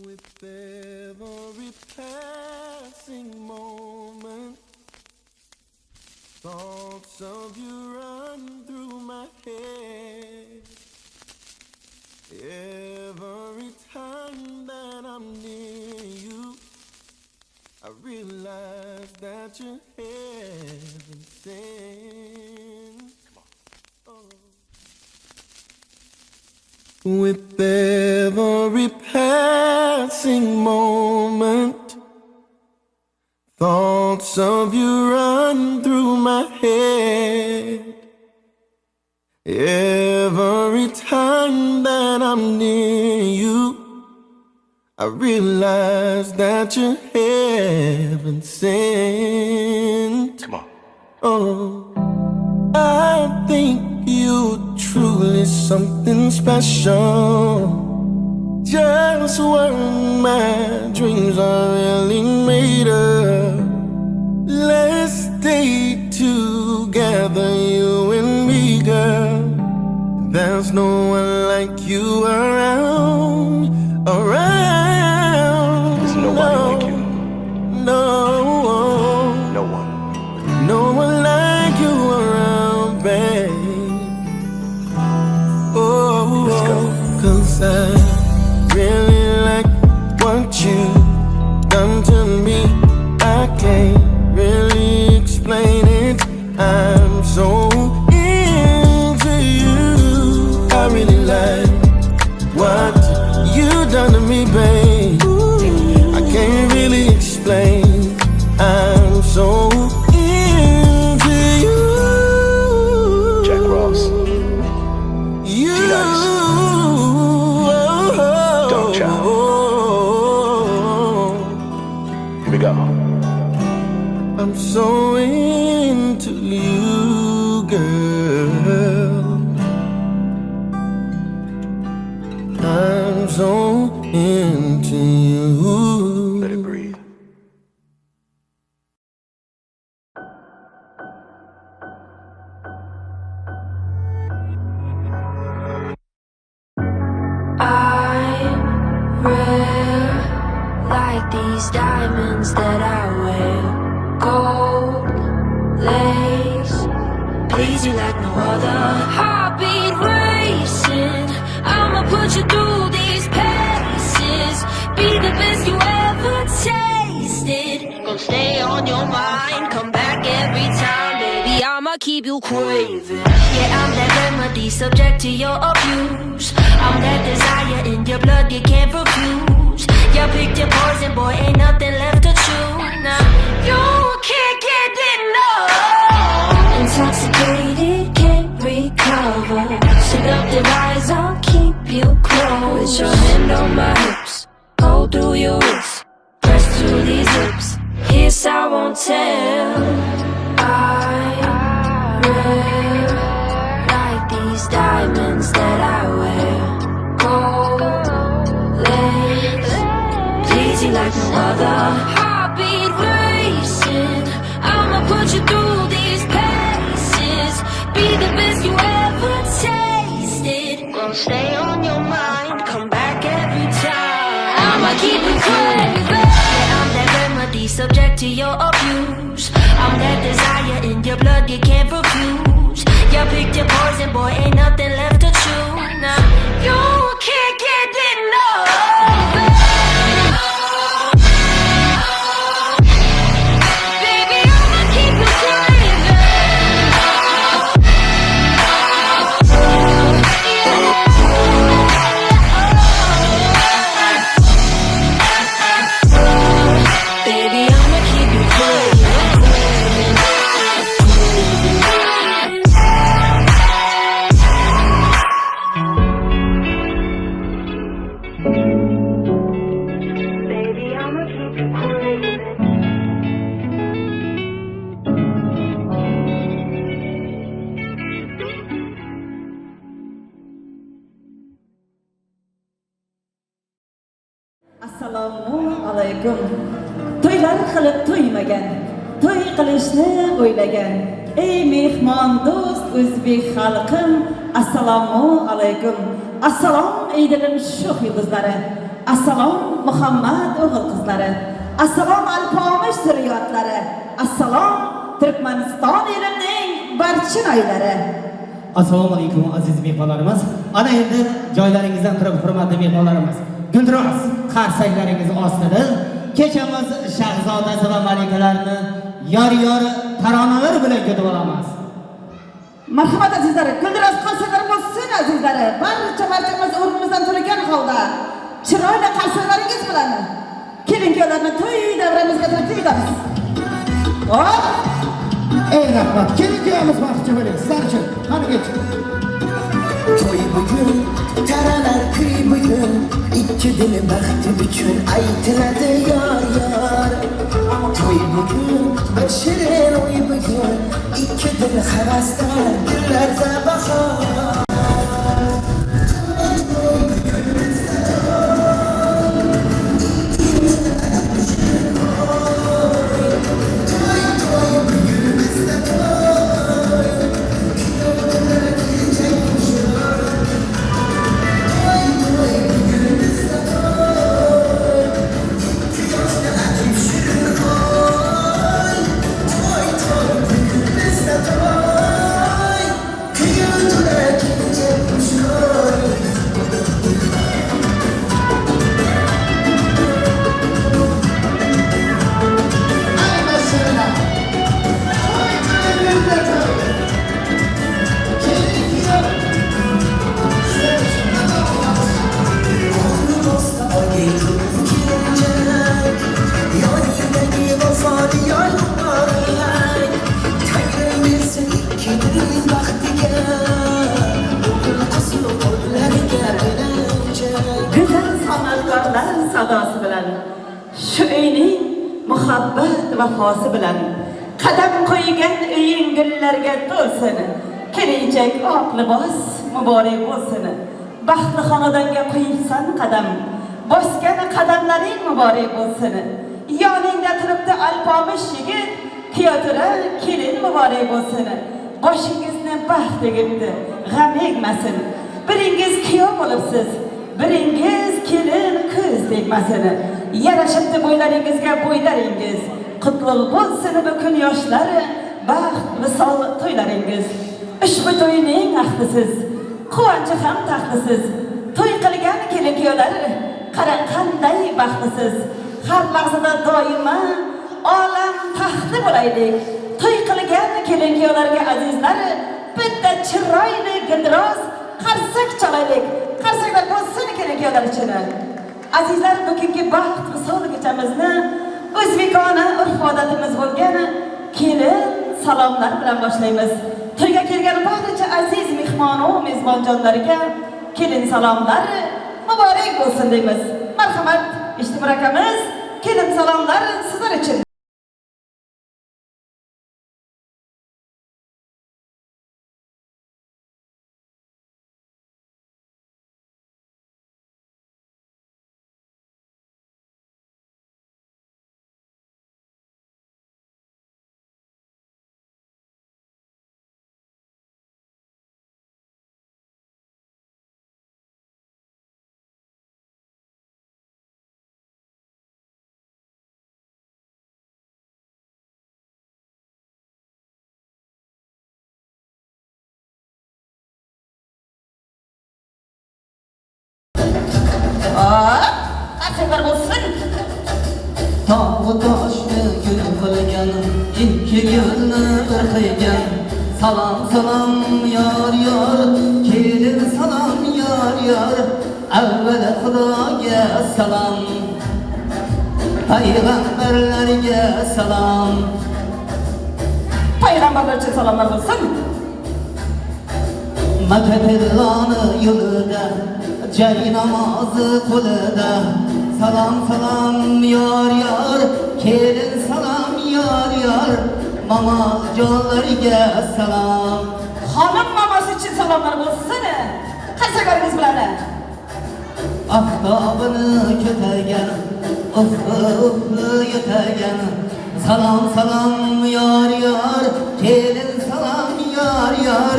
With every passing moment, thoughts of you run through my head. Every time that I'm near you, I realize that you're heaven sent. Oh. With every passing moment, thoughts of you run through my head. Every time that I'm near you, I realize that you're heaven sent. Come on. Oh, I think you truly something special. Just what my dreams are really made of. Let's stay together, you and me, girl. There's no one like you around, around. There's nobody like you. No, No one. no one like you around, babe. Oh, Let's go. 'Cause I really like what you done to me. I can't really explain it. I'm so into you. I really like what you done to me, babe. I can't really explain. I'm so into you. Jack Ross. You. D-Nice. Dark Child. Here we go. I'm so into you, girl. I'm so into you. Let it breathe. I'm rare, like these diamonds that I wear. Gold lace, please you like no other. Heartbeat racing, I'ma put you through these paces. Be the best you ever tasted. Gonna stay on your mind, come back every time, baby. I'ma keep you craving. Yeah, I'm that remedy, subject to your abuse. I'm that desire in your blood you can't refuse. You picked your poison, boy, ain't nothing left to choose. Now you can't get enough. Intoxicated, can't recover. Seductive eyes, I'll keep you close. With your hand on my hips, hold through your wrist. Press to these lips, kiss I won't tell. I'm rare, like these diamonds that I wear. Gold lace, please you like no other. Heartbeat racing, I'ma put you through these paces. Be the best you ever tasted. Gonna stay on your mind, come back every time. I'ma keep you craving. Yeah, I'm that remedy, subject to your abuse. I'm that desire in your blood you can't refuse. You picked your poison, boy, ain't nothing left to choose. Now you can't get enough. Baby, I'ma keep you craving. Baby, I'ma keep you craving. Baby, I'ma keep you craving. Assalomu alaykum. To'ylar qilib to'ymagan, to'y qilishni o'ylagan. Ey mehmon do'st o'zbek xalqim, assalomu alaykum. Assalom, ey dilim sho'x yulduzlari. Assalom Muhammad o'g'il qizlari. Assalom Alpomish zurriyotlari. Assalom Turkmaniston elining barchin oylari. Assalomu alaykum, aziz mehmonlarimiz. Ana endi joylaringizdan turib, hurmatli mehmonlarimiz, guldiroz qarsaklaringiz ostida kechamiz shahzodasi va malikalarini yor yor taronalar bilan kutib olamiz. Marhamat, azizlar, guldiroz qarsaklar bo'lsin, azizlari. Barcha barchamiz o'rnimizdan turgan holda chiroyli qarsaklaringiz bilan kelin kuyovlarni to'y davramizga taklif etamiz. Hop! Ey rahmat. Kelin kuyovimiz baxtcha bo'ling. Sizlar uchun. Qani kech. To'y bugun, taralar kuy bugun, ikki dil baxti uchun aytiladi yor yor. To'y bugun, bir shirin o'y bugun, ikki dil havasda, gullarda bahor. Bizda to'y, kuyov to'la kelinchak xushko'y. Ay maşallah. Toy toy bizde toy. Kelin kuyov. Sizlar uchun. Do'stlarga kelinchak, yoningdagi vafoli yor muborak. Tangri bersin ikki dilning baxtiga, o'g'il qiz qo'llariga belanchak. Go'zal san'atkorlar sadosi bilan, shu uyning muhabbat vafosi bilan qadam qo'ygan uying gullarga to'lsin. Kelinchak oq libos muborak bo'lsin. Baxtli xonadonga qo'yibsan qadam, bosgan qadamlaring muborak bo'lsin. Yoningda turibdi alpomish yigit, kuyovto'ra kelin muborak bo'lsin. Boshingizni baxt egibdi, g'am egmasin. Biringiz kuyov bo'libsiz, biringiz kelin, ko'z tegmasin. Yarashibdi bo'ylaringizga bo'ylaringiz. Qutlug' bo'lsin bu kun yoshlari, baxt visol to'ylaringiz. Ushbu to'yning ahdisiz, quvonchi ham taxtisiz. To'y qilgan kelin kuyovlar, qarang qanday baxtlisiz. Har lahzada doimo olam taxtli bo'laylik. To'y qilgan kelin kuyovlarga, azizlar, bitta chiroyli guldiroz qarsak chalaylik. Qarsaklar bo'lsin kelin kuyovlar uchun. Azizlar, bugungi baxt visol kechamizni o'zbekona urf odatimiz bo'lgan kelin salomlar bilan boshlaymiz. To'yga kelgan barcha aziz mehmon va mezbonjonlarga kelin salomlar muborak bo'lsin deymiz. Marhamat, Ishtimur akamiz, kelin salomlar sizlar uchun. Qarsaklar bo'lsin. Tog'u toshni gul qilgan, ikki gulni bir qilgan. Salom, salom, yor yor, kelin salom, yor yor. Avval Xudoga salom, payg'ambarlarga salom. Payg'ambarlar uchun salomlar bo'lsin. Maktabilloni yo'lida, jay namozi qo'lida. Salom, salom, yor yor, kelin salom, yor yor. Momojonlarga salom. Xonim mamosi uchun salomlar bo'lsin. Qarsaklaringiz bilan. Oftobini ko'targan, ufqi ufqi yo'targan. Salom, salom, yor yor, kelin salom, yor yor.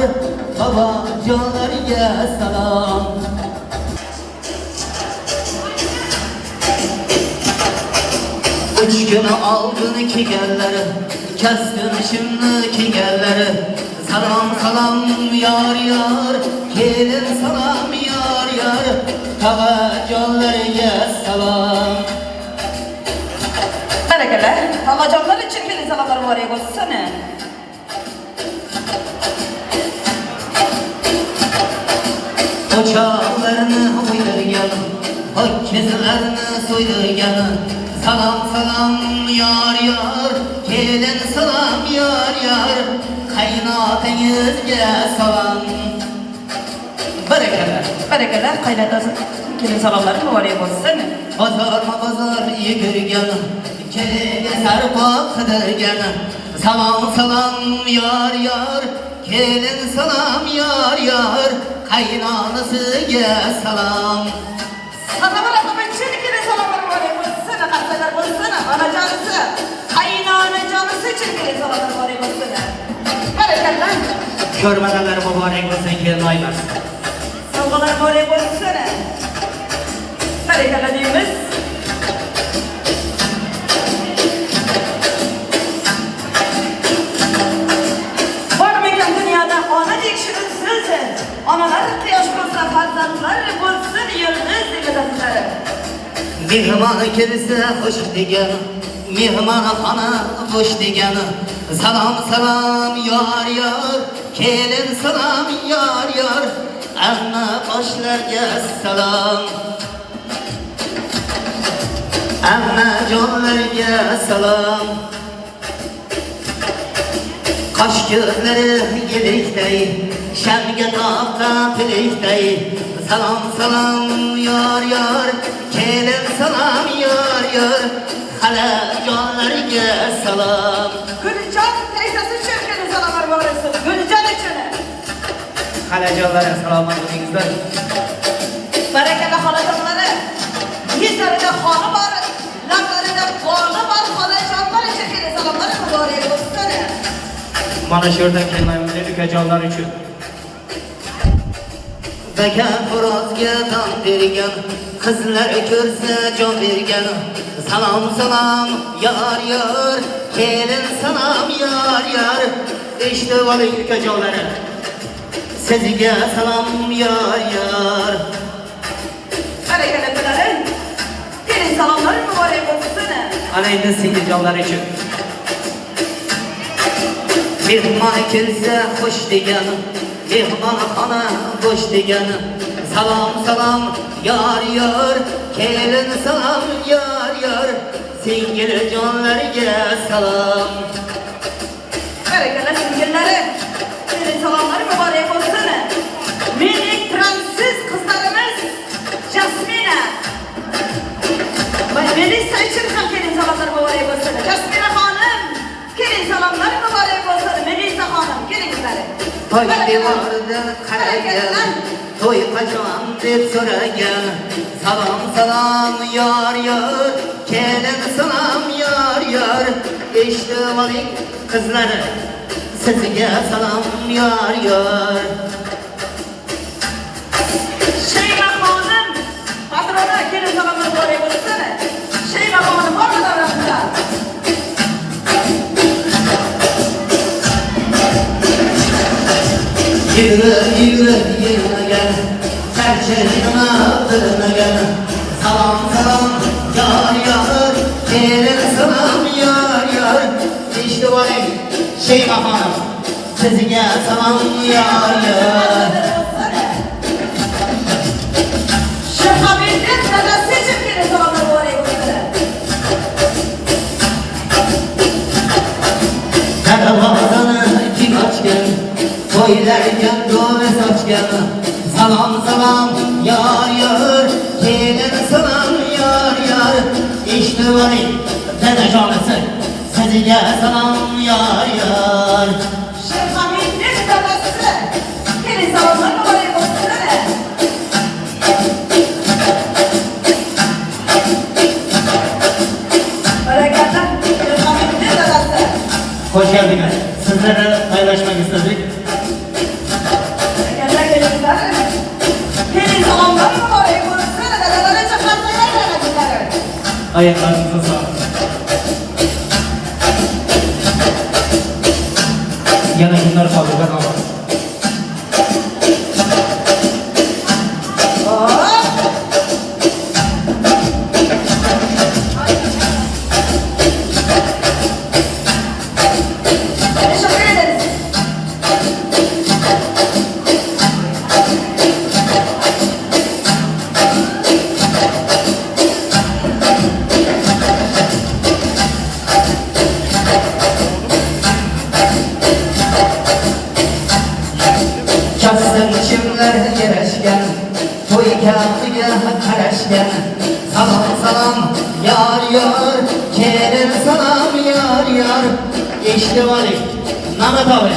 Bobojonlarga salom. Uch kun oldin kelganlar, kasdim shimni kelganlar. Salom salom yor yor, kelin salom yor yor, tog'ajonlarga salom. Barakalla. Tog'ajonlar uchun kelin salomlar muborak bo'lsin. O'choqlarni o'ydirgan, ho'kizlarni so'ydirgan. Salom salom yor yor, kelin salom yor yor, qaynotangizga salom. Barakalla. Barakalla, qaynotasi kelin salomlari muborak bo'lsin. Bozorma bozor yugurgan, kelinga sarpo qidirgan. Salom salom yor yor, kelin salom yor yor, qaynonasiga salom. Salomlar uchun kelin salomlar muborak bo'lsin. Qarsaklar bo'lsin. Onajonisi, qaynonajonisi uchun kelin salomlar muborak bo'lsin. Barakalla. Ko'rmaganlar muborak bo'lsin, kelinoyimiz. Sovg'alar muborak bo'lsin. Barakalla deymiz. Bormikan dunyoda onadek shirin so'z, onalar quyosh bo'lsa, farzandlar bo'lsin yulduz deb. Mehmon kelsa xush degan, mehmonxona bo'sh degan. Salom salom yor yor, kelin salom yor yor, amma qoshlarga salom. Amma jonlarga salom. Qosh ko'zlari yelikday, shamga toqqa pilikday. Salom salom yor yor, kelin salom yor yor, xalajonlarga salom. Guljon teyzasi uchun kelin salomlar muborak bo'lsin. Guljon uchun. Xalajonlar, salomat bo'lingizlar. Barakalla xolajonlari. Yuzlarida xoli bor, lablarida boli bor xolajonlar uchun kelin salomlar muborak bo'lsin. Mana shu yerdan kelinoyimizning ukajonlar uchun. Baka xo'rozga don bergan, qizlar ko'rsa jon bergan. Salom salom yor yor, kelin salom yor yor, Eshitib oling ukajonlari. Sizga salom yor yor. Barakalla ukalari. Kelin salomlar muborak bo'lsin. Ana endi singiljonlar uchun. Mehmon kelsa xush degan, mehmonxona bo'sh degan. Salom salom yor yor, kelin salom yor yor, singiljonlarga salom. Barakalla singillari. Kelin salomlar muborak bo'lsin. Mening fransuz qizlarimiz Jasmina va Melissa uchun ham kelin salomlar muborak bo'lsin. Jasmina xonim, kelin salomlar muborak bo'lsin. Melissa xonim, kelinglar. Toy devordan qaragan, to'y qachon deb so'ragan. Salom salom yor yor, kelin salom yor yor, eshitib oling qizlari, sizga salom yor yor. Shayma xonim, patrona, kelin salomlar muborak bo'lsin. Shayma xonim bormi davramizda? Yugurib yugurib yig'lagan, charchagini bilmagan. Salom salom yor yor, kelin salom yor yor, eshitib oling Shayma xonim. Sizga salom yor yor. Shahobiddin dadasi uchun kelin salomlar muborak bo'lsin. Darvozani kim ochgan, to'ylarga do'li sochgan. Salom salom yor yor, kelin salom yor yor, eshitib oling dadajonisi, sizga salom yor yor. Shahobiddin dadasi, kelin salomlar muborak bo'lsin. Barakalla, Shahobiddin dadasi. Xo'sh keldingiz. Sizlarni paylaşmak istedik. Barakalla kelinlar. Kelin salomlar muborak bo'lsin. Dadalari chaqirsalar. Ayaklarınıza sağlık. Marhamat ovoz. Hop! Teşekkür ederiz. Kasım kimler yarashgan, to'y kamiga qarashgan. Salom salom yor yor, kelin salom yor yor. Eshitib oling, Mamat abi,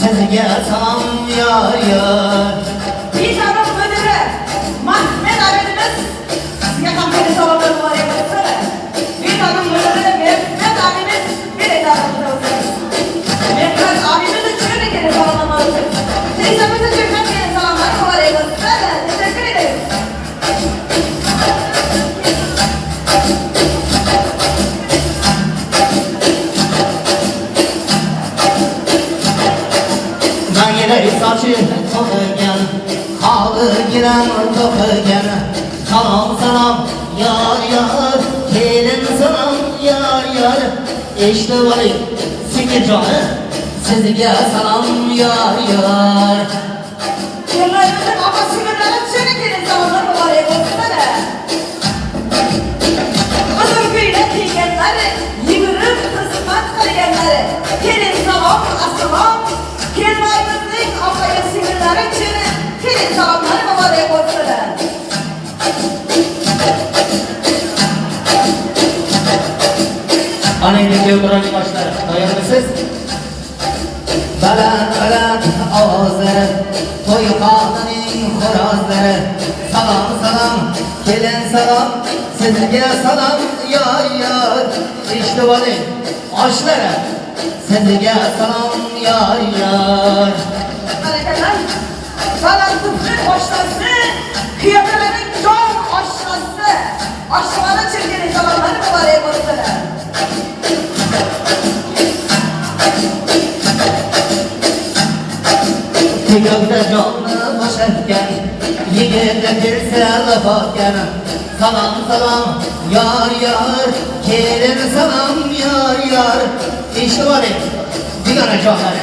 sizga salom yor yor. Bir taraf müdürü Mehmet abimiz sizga ham kelin salomlar muborak bo'lsin. Bir taraf müdürü Mehmet abimiz bir edarımızda olsun. Mehmet abimiz uchun kelin salomlar olsun. Teyzemiz uchun ham kelin salomlar muborak bo'lsin. Teşekkür ederiz. Mangilay sochi to'qigan, xoli gilam to'qigan. Salom salom yor yor, kelin salom yor yor. Eshitib oling, singiljoni, sizga salom yor yor. Kelinlarimizning opa singillari uchun kelin salomlar muborak bo'lsin. Uzun ko'ylak kiyganlari, yugurib xizmat qilganlari, kelin salom, assalom, kelinlarimizning opa singillari uchun kelin salomlar muborak bo'lsin. Ana endi kuyovto'raning oshlari. Tayyormisiz? Baland baland ovozlari, to'yxonaning xo'rozlari. Salom salom, kelin salom, sizga salom yor yor. Eshitib oling, oshlari, sizga salom yor yor. Barakalar. Baland tufli oshnasi, kuyovto'raning jon oshnasi. Oshxona uchun kelin salomlar muborak bo'lsin. Tegovda jonni bo'shatgan, yigitni kelsa laf otgan. Salom salom yor yor, kelin salom yor yor. Eshitib oling, dugonajonlari,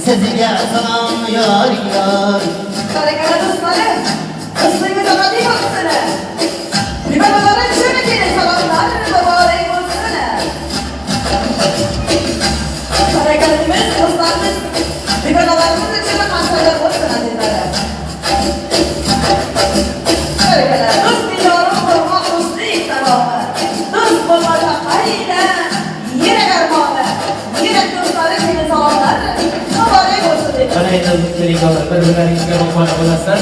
sizga salom yor yor. Barakalla do'stlarim. Do'stligingiz abadiy bo'lsin. Dugonalar uchun kelin salomlar muborak bo'lsin. Barakallamiz, do'stlarimiz, dugonalarimiz uchun qarsaklar bo'lsin azizlarim. Barakalla. Do'st diyorim bo'lmoq do'stlik salomi. Do'st bo'lmasa qayda yurak armoni. Yurak do'stlari kelin salomlar muborak bo'lsin deymiz. Mana endi kelin-kuyovlar bir-birlaringizga ro'mol bo'lasizlar.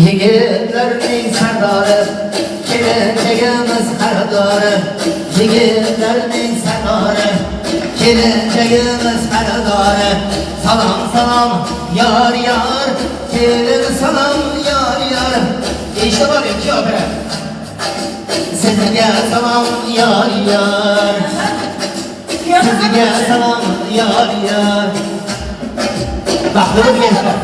Yigitlarning sardori, kelinchagimiz xaridori. Yigitlarning sardori, kelinchagimiz xaridori. Salom salom yor yor, kelin salom yor yor. Eshitib oling, kuyovlar, sizga salom yor yor. Sizga salom yor yor. Baxtli bo'linglar.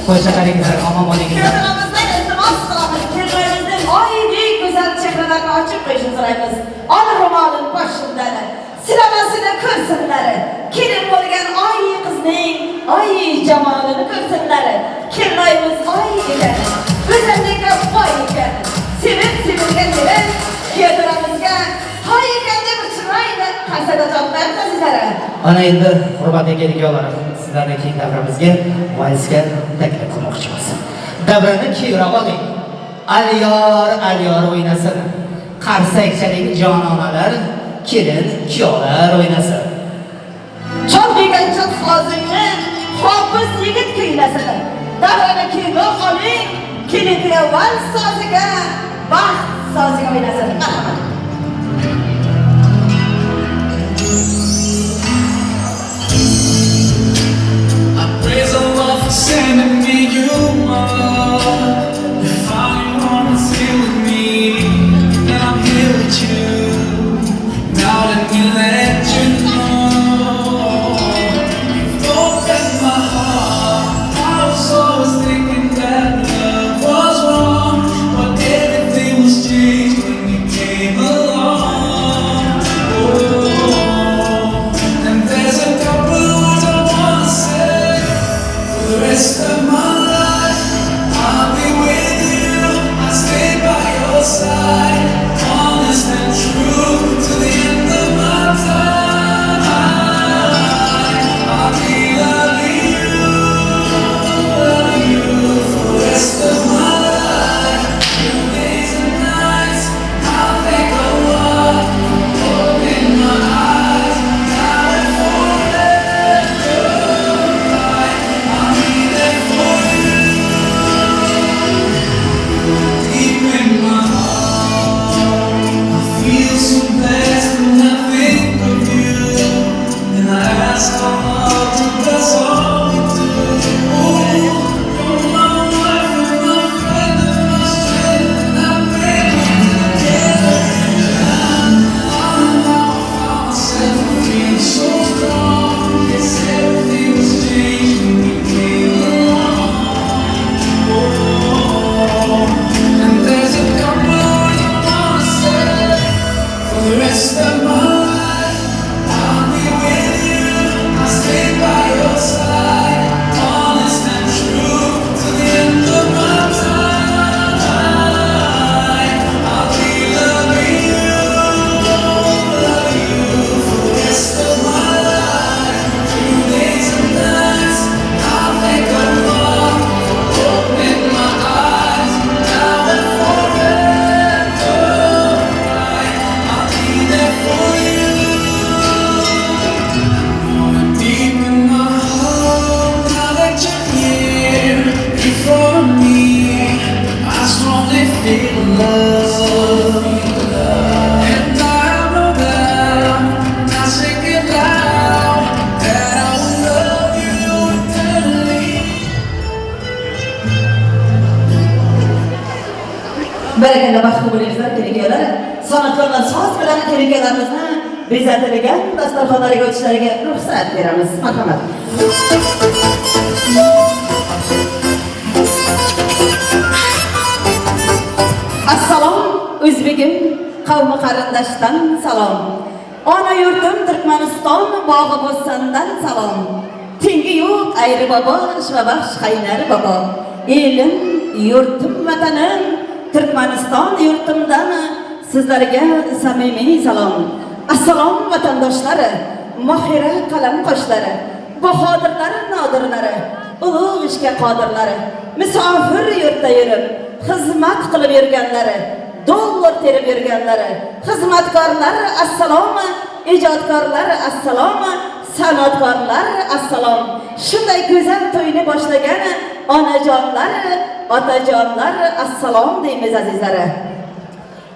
Qo'sha qarangizlar, omon bo'linglar. Kuyovlarimizdan iltimos qilamiz. Kelinlarimizning oydek go'zal chehralarini ochib qo'yishini so'raymiz. Ol ro'molin boshimdan, silamasini ko'rsinlar. Kelin bo'lgan oy qizning oy jamolini ko'rsinlar. Kelinlarimiz oy ekan, go'zallikka boy ekan. Sevib sevilgan kelin kuyovlarimizga toy ekan deb chiroyli qarsada javob azizlar. Ana endi hurmatli kelin-kuyovlar, sizlarni keng davramizga valsga taklif qilmoqchimiz. Davrani keyinroq oling. Alyor, alyor o'ynasin. Qarsak chaling jononalar, kelin kuyovlar o'ynasin. Chol degan chot sozingni hofiz yigit kuylasin. Davrani keyinroq oling, kelin kuyov vals soziga, baxt soziga o'ynasin. Marhamat. I praise Allah for sending me you, my love. You finally wanna stay with me, and I'm here with you. Now let me Barakalla, baxtli bo'linglar, kelin-kuyovlar. San'atkorlar soz bilan kelin-kuyovlarimizni bezatilgan dasturxonlariga o'tishlariga ruxsat beramiz. Marhamat. Assalom, o'zbegim, qavmi qarindoshdan salom. Ona yurtim Turkmaniston bog'i bo'stondan salom. Tengi yo'q ayri bobo, Ishvabaxsh qaynar bobo. Elim, yurtim, vatanim Turkmaniston yurtimdan sizlarga samimiy salom. Assalom vatandoshlari, mohira qalam qoshlari, bahodirlari, nodirlari, ulug' ishga qodirlari, musofir yurtda yurib, xizmat qilib yurganlari, dollar terib yurganlari, xizmatkorlar assalom, ijodkorlar assalom, san'atkorlar assalom. Shunday go'zal to'yni boshlagan onajonlar, otajonlar assalom deymiz azizlari.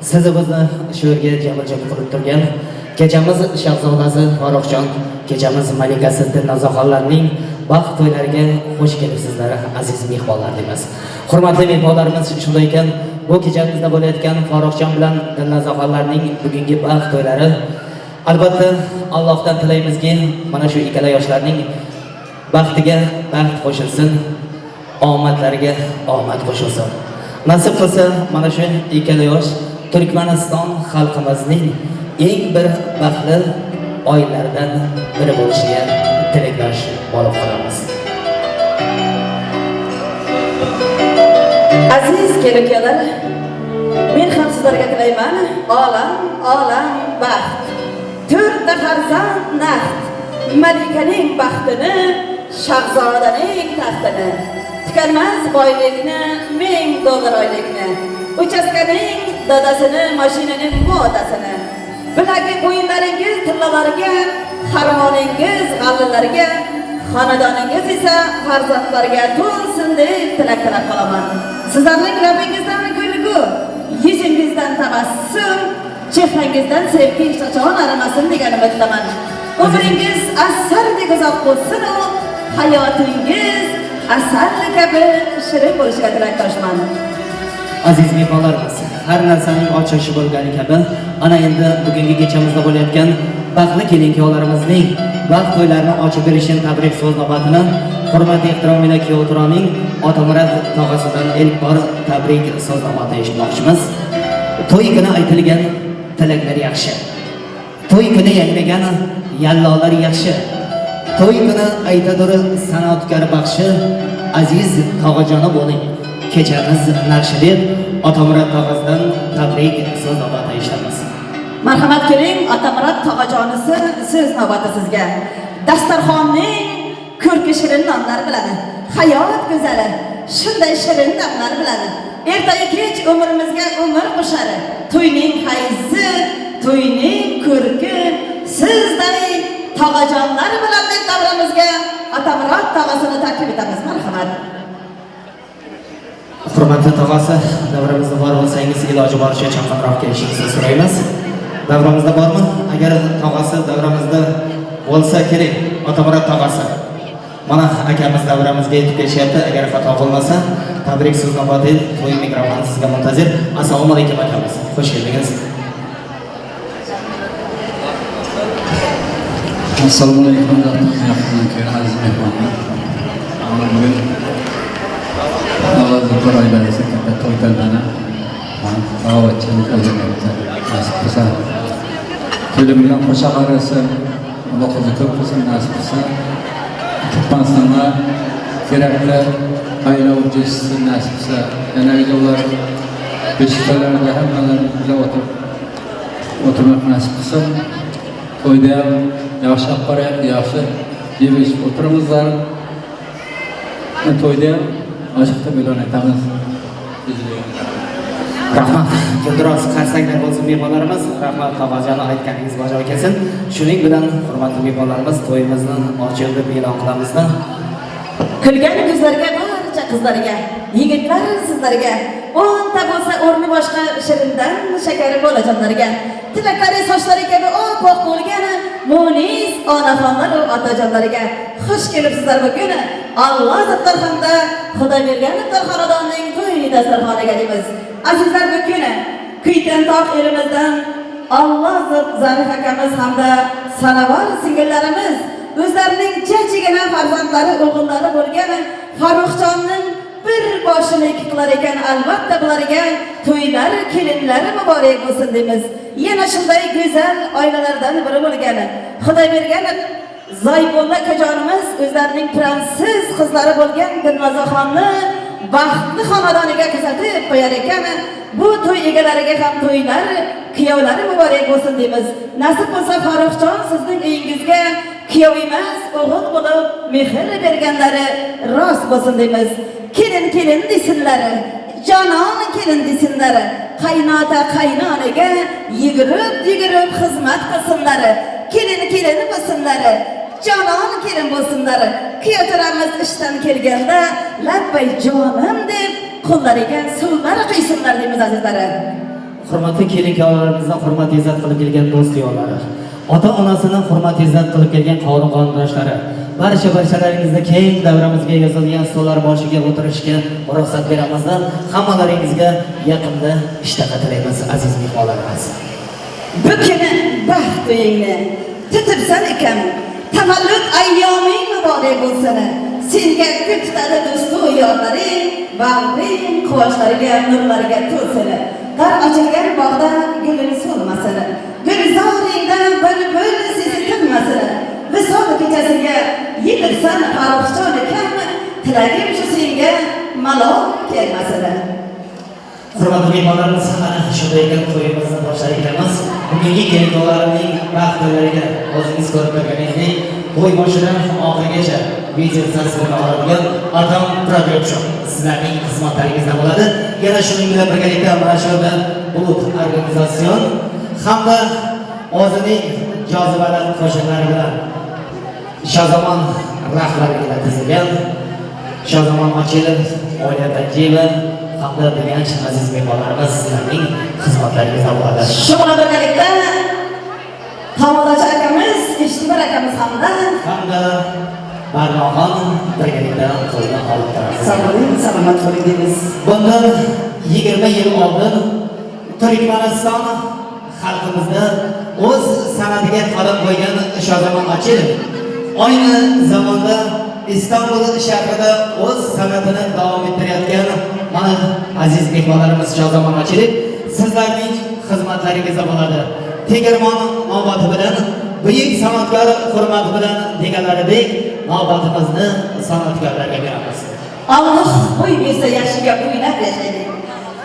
Sizni bizni shu yerga jamil-jam qilib turgan kechamiz shahzodasi Farruxjon, kechamiz malikasi Dilnozaxonlarning baxt to'ylariga xush kelibsizlar, aziz mehmonlar deymiz. Hurmatli mehmonlarimiz, shunday ekan, bu kechamizda bo'layotgan Farruxjon bilan Dilnozaxonlarning bugungi baxt to'ylari, albatta Allohdan tilaymizki, mana shu ikkala yoshlarning baxtiga baxt qo'shilsin, omadlariga omad qo'shilsin. Nasib qilsa, mana shu ikkala yosh Turkmaniston xalqimizning eng bir baxtli oilalaridan biri bo'lishiga tilakdosh bo'lib qolamiz. Aziz kelin-kuyovlar, men ham sizlarga tilayman olam, olam baxt. To'rtta farzand naqd, malikaning baxtini, shahzodaning taxtini, tukanmas boylikni, $1000 oylikni, uchastkaning dadasini, mashinaning modasini, bilagi bo'yinlaringiz tillalarga, xarmoningiz g'allalarga, xonadoningiz esa farzandlarga to'lsin deb tilak tilab qolaman. Sizlarning labingizdan kulgu, yuzingizdan tabassum, chehrangizdan sevgi hech qachon arimasin degan umiddaman. Umringiz asardek uzoq bo'lsin, hayotingiz asal kabi shirin bo'lishiga tilakdoshman. Aziz mehmonlarimiz, har narsaning ochilishi bo'lgani kabi, ana endi bugungi kechamizda bo'layotgan baxtli kelin-kuyovlarimizning baxt to'ylarini ochib berishini tabrik so'z navbatini hurmat ehtirom ila kuyovturonning Otamurod tog'asidan ilk bor tabrik so'z navbatini eshitmoqchimiz. To'y kuni aytilgan tilaklar yaxshi. To'y kuni yangragan yallolar yaxshi. To'y kuni aytadur san'atkor baxshi, aziz tog'ajoni bo'ling. Kechamiz naqshi deb Otamurod tog'asidan tabrik so'z navbatini eshitamiz. Marhamat keling, Otamurod tog'ajonisi, so'z navbati sizga. Dasturxonning ko'rki shirin nonlar bilan, hayot go'zali shunday shirin damlar bilan, ertayu kech umrimizga umr qo'shar. To'yning hayzi, to'yning ko'rki sizday tog'ajonlar bilan deb davramizga Otamurod tog'asini taklif etamiz. Marhamat. Hurmatli tog'asi, davramizda bor bo'lsangiz, iloji boricha chaqinroq kelishingizni so'raymiz. Davramizda bormi? Agar tog'asi davramizda bo'lsa kerak, Otamurod tog'asi. Mana akamiz davramizga yetib kelishyapti. Agar xato bo'lmasa, tabrik so'z navbati to'y mikrofoni sizga muntazir. Assalomu alaykum akamiz. Xush keldingiz. Assalomu alaykum aziz mehmonlar. Bugun Alloh oilasi katta to'y tantana, da'vatchilik nasib qilsa, kelin bilan qo'sha qarasa, Alloh o'zi ko'p qilsin, nasib qilsa, Turkmanistonga kerakli oila jessin nasib qilsa, yana ular beshiklarda hammalari bilan o'tirmak nasib qilsin. To'yda ham yaxshi olib boryapti, yaxshi yeb ichib o'tiramizlar. To'yda ham ochiqda e'lon etamiz. Rahmat. Guldiroz qarsaklar bo'lsin mehmonlarimiz. Rahmat tog'ajoni, aytganingiz bajo kelsin. Shuning bilan hurmatli mehmonlarimiz, to'yimizni ochiq deb e'lon qilamizda. Kulgan ko'zlarga, barcha qizlarga, yigitlar sizlarga, o'nta bo'lsa o'rni boshqa shirindan shakari bolajonlarga, tilaklari sochlari kabi oppoq bo'lgan munis onaxonlar va otajonlarga xush kelibsizlar bugun. Alloh zotlar hamda Xudo bergan xonadonning to'y to'y dasturxoniga deymiz. Azizlar, bu kuni Kuytantog' elimizdan Alloh Zarif akamiz hamda Sanavar singillarimiz o'zlarining jajjigina farzandlari, o'g'illari bo'lgan Farruxjonning bir boshini ikki qilar ekan, albatta bularga to'ylar, kelinlari muborak bo'lsin deymiz. Yana shunday go'zal oilalardan biri bo'lgan Xudoybergan Zoybulla akajonimiz o'zlarining pransiz qizlari bo'lgan Dilnozaxonni baxtli xonadoniga kuzatib qo'yar ekan. Bu to'y egalariga ham to'ylar, kuyovlari muborak bo'lsin deymiz. Nasib bo'lsa, Farruxjon sizning uyingizga kuyov emas, o'g'il bo'lib mehr berganlari rost bo'lsin deymiz. Kelin kelin desinlar, jonon kelin desinlar, qaynota qaynonaga yugurib yugurib xizmat qilsinlar, kelin kelin bo'lsinlar, jonon kelin bo'lsinlar. Kuyovturamiz ishdan kelganda labbay jonim deb qo'llariga suvlar quysinlar deymiz, azizlar. Hurmatli kelin kuyovlarimizdan hurmat izzat qilib kelgan do'st yorlari, ota onasini hurmat izzat qilib kelgan qavm qarindoshlari, barcha barchalaringizni keng davramizga yozilgan stollar boshiga o'tirishga ruxsat beramizda hammalaringizga yaqinda ishtaha tilaymiz, aziz mehmonlarimiz. Bu kuni baxt uyingni tutibsan ekan, tavallud ayyoming muborak bo'lsin. Senga gul tutadi do'stu yorlaring, bag'ring quvonchlariga, nurlariga to'lsin. Qar ochilgan bog'da guling so'lmasin, gulzoringda bulbul sesi tinmasin. Visol kechasiga yetibsan, Farruxjon akam, tilagim shu, senga malol kelmasin. Hurmatli mehmonlarimiz, ana shunday ekan, to'yimizni boshlar ekanmiz. Bugungi kelin baxt to'ylariga o'zingiz ko'rib turganingizdek, to'y boshidan oxirigacha video tasvirga oladigan Atom Production sizlarning xizmatlaringizda bo'ladi. Yana shuning bilan birgalikda mana shu yerda Bulut organizatsion hamda o'zining jozibali qo'shiqlari bilan Shozomon rahbarligida tuzilgan Shozomon Ochilov, Oliya Tanjiyeva hamda degan aziz mehmonlarimiz sizlarning xizmatlaringizda bo'ladi. Shu bilan birgalikda tamodachi akamiz, Eshitmir akamiz hamda hamda Barnoxon birgalikda to'yni olib boramiz. Sog' bo'ling, salomat bo'ling deymiz. Bundan 20 yil oldin Turkmaniston xalqimizda o'z san'atiga qadam qo'ygan Shozomon Ochilov ayni zamonda Istanbul shahrida o'z san'atini davom ettirayotgan mana aziz mehmonlarimiz Shozomon Ochilov sizlarning xizmatlaringizda bo'ladi. Tegirmon navbati bilan buyuk san'atkor hurmati bilan deganlaridek, navbatimizni san'atkorlarga beramiz. Alloh qo'y bersa, yaxshiga o'ylab yashaylik.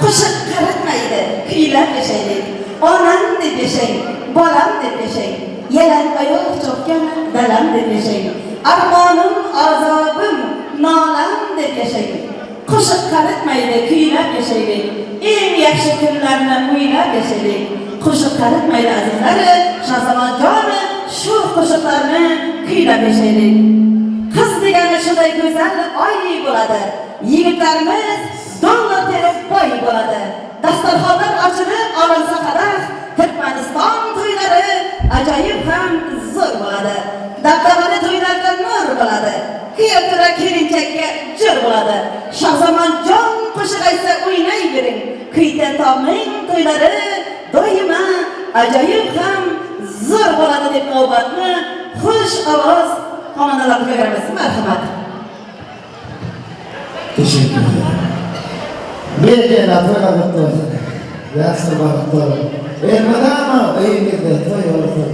Qo'shiq qaritmaydi, kuylab yashaylik. Onam deb yashang, bolam deb yashang. Yalang oyoq chopgan dalam deb yashang. Armonim, azobim, nolam deb yashang. Qo'shiq qaritmaydi, kuylab yashaylik. Eng yaxshi kunlarni o'ylab yashaylik. Qo'shiq qaritmaydi, azizlar. Shahzamonjon shu qo'shiqlarni kuylab yashaylik. Qiz degani shunday go'zal oy bo'ladi. Yigitlarimiz dollar terib boy bo'ladi. Dasturxonlar ochilib olinsa qadah, Turkmaniston to'ylari ajoyib ham zo'r bo'ladi. Dabdabali to'ylarda nur bo'ladi. Kuyov tura kelinchakka jo'r bo'ladi. Shahzamonjon qo'shiq aytsa, o'ynay bering. Kuytantomning to'ylari doimo ajoyib ham zo'r bo'ladi deb navbatni xush ovoz xonandalarga beramiz. Marhamat. Teşekkür ederim. Bergenlar to'ylar olsun. Yaxshi baxt bo'lsin. Elmadami uyingizda to'y bo'lsin.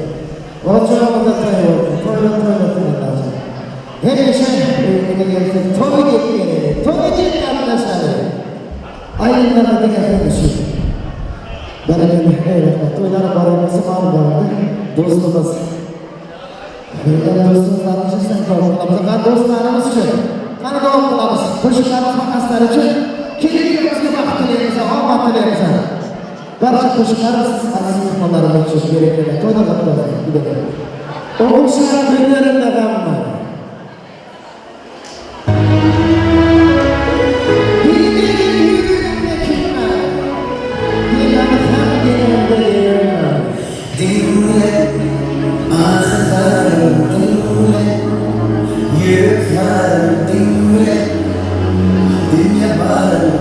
O'chog'ida to'y bo'lsin. To'ylar to'ylar to'ylar. Hemisha uyingizga kelsak, to'y deb kelaylik. To'y deb gaplashaylik. Ayrimlar degan shu. Barakalla, ey rahmat. To'ylar boramiz, ma'lum bo'ladi. Do'stimiz. Yana do'stlarimiz uchun davom qilamiz. Qani do'stlarimiz uchun. Qani davom qilamiz. Qo'shiqlarimiz maqsadlari uchun kelinimizga baxt tilaymiz, omad tilaymiz. Barcha qo'shiqlarimiz aziz mehmonlarimiz uchun kerakli. To'yda qatnashing. O'g'il kunlarimda g'amma. Bilgin kimma? Degani ham deganimda yerma. Dinle, ağlarım dinle, yıkarım dinle, dinle varım.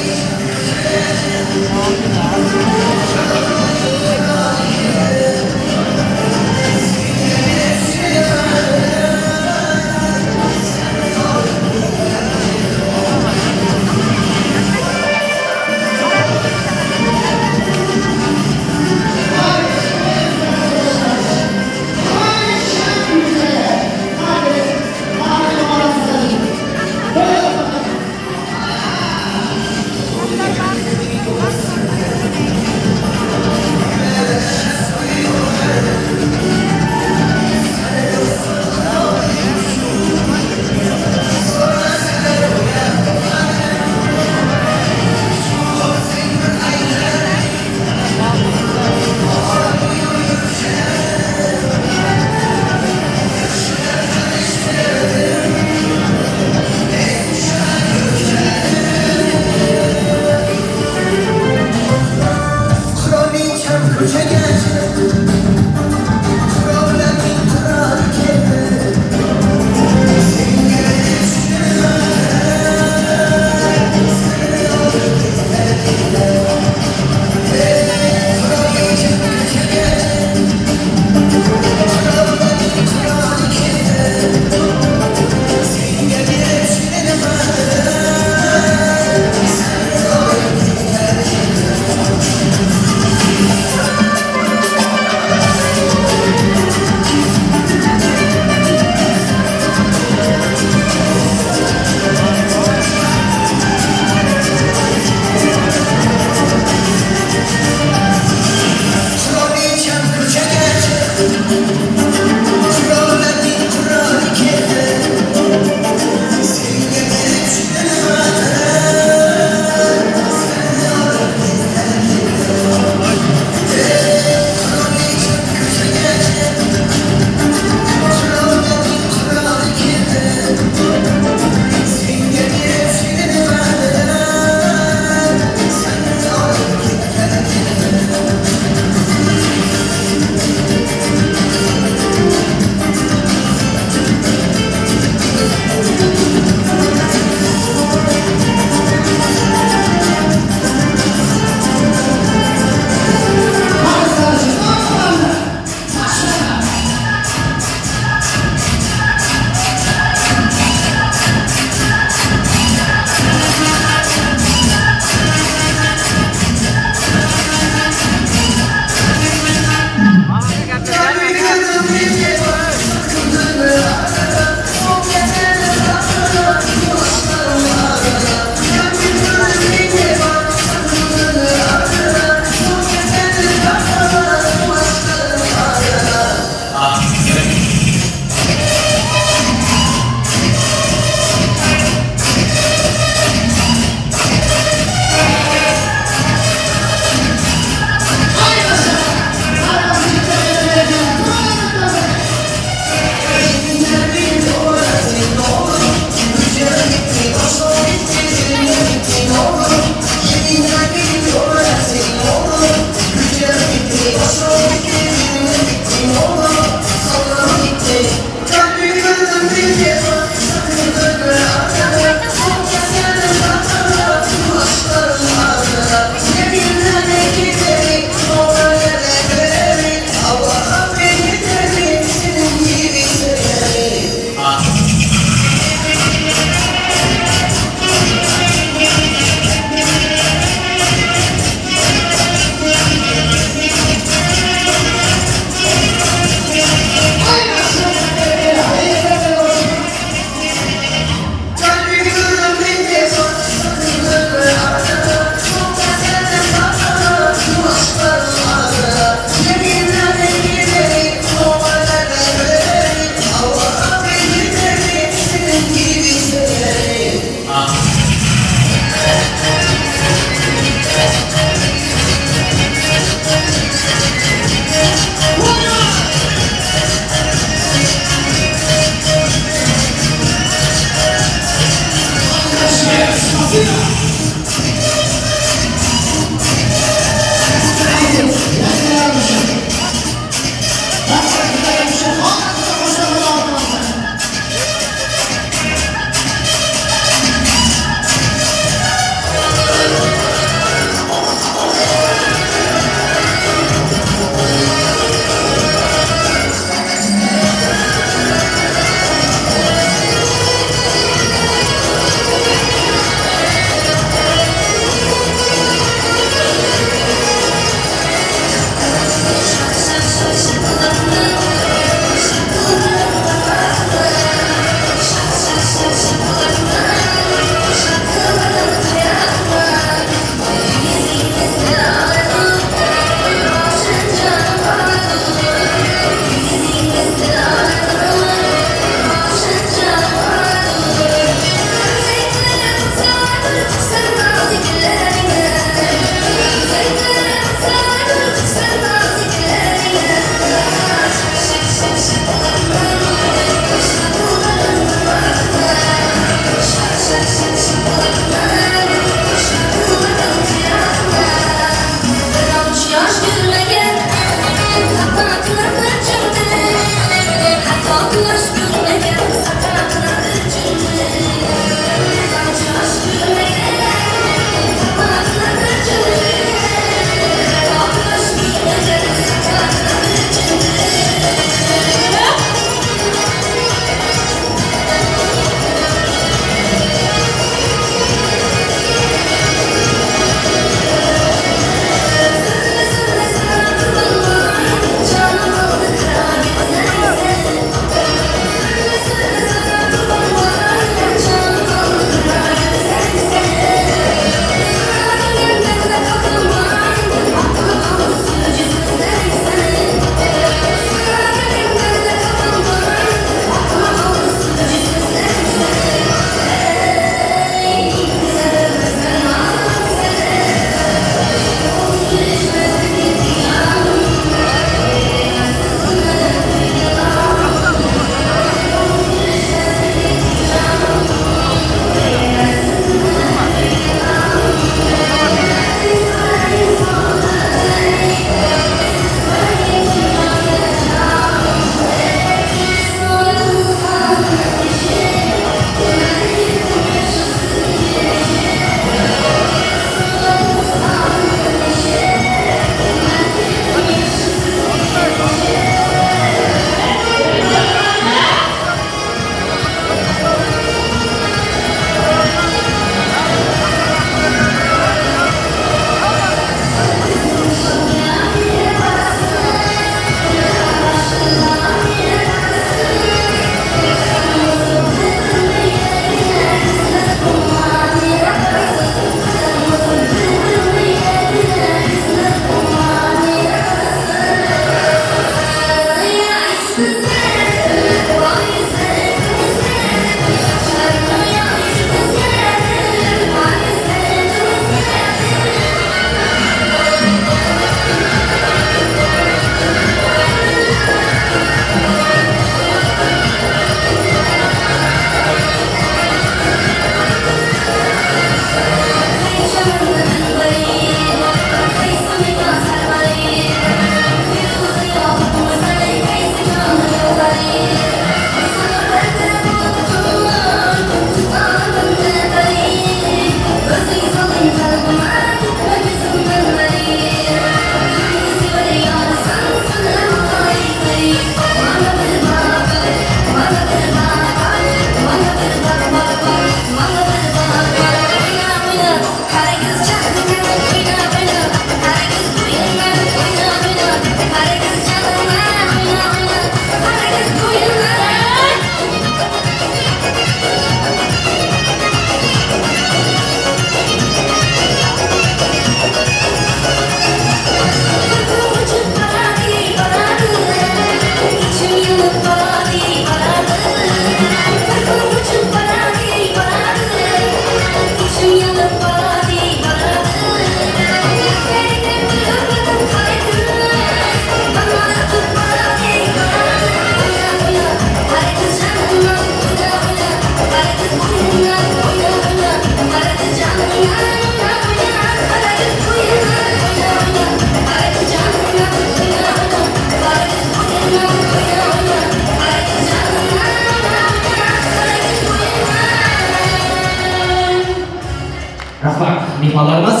Rahmat mehmonlarimiz.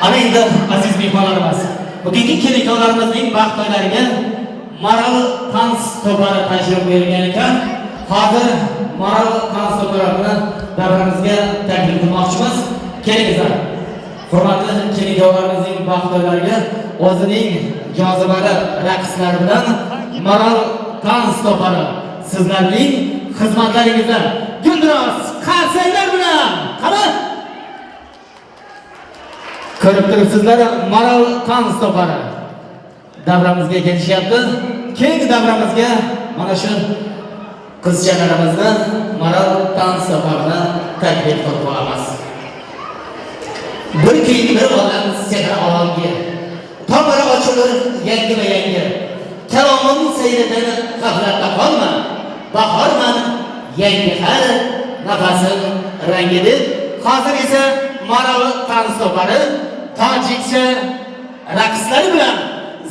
Ana endi aziz mehmonlarimiz, bugungi kelin-kuyovlarimizning baxt to'ylariga Maral Tans to'pari tashrif buyurgan ekan. Hozir Maral Tans to'parini davramizga taklif qilmoqchimiz. Kelingizlar. Hurmatli kelin-kuyovlarimizning baxt to'ylariga o'zining jozibali raqslari bilan Maral Tans to'pari sizlarning xizmatlaringizda guldiroz qarsaklar bilan. Qani? Ko'rib turibsizlar, Maral Tans to'pari davramizga kelishyapti. Keyingi davramizga mana shu qizchalarimizni Maral Tans to'parini taklif qilib qolamiz. Bir kuy bir olam sehr olangi. Tomiri ochilir yangi va yangi. Kalomim sayridan g'aflatda qolma. Bahorman yangi har nafasim rangi deb. Hozir esa Maral Tans to'pari tojikcha raqslari bilan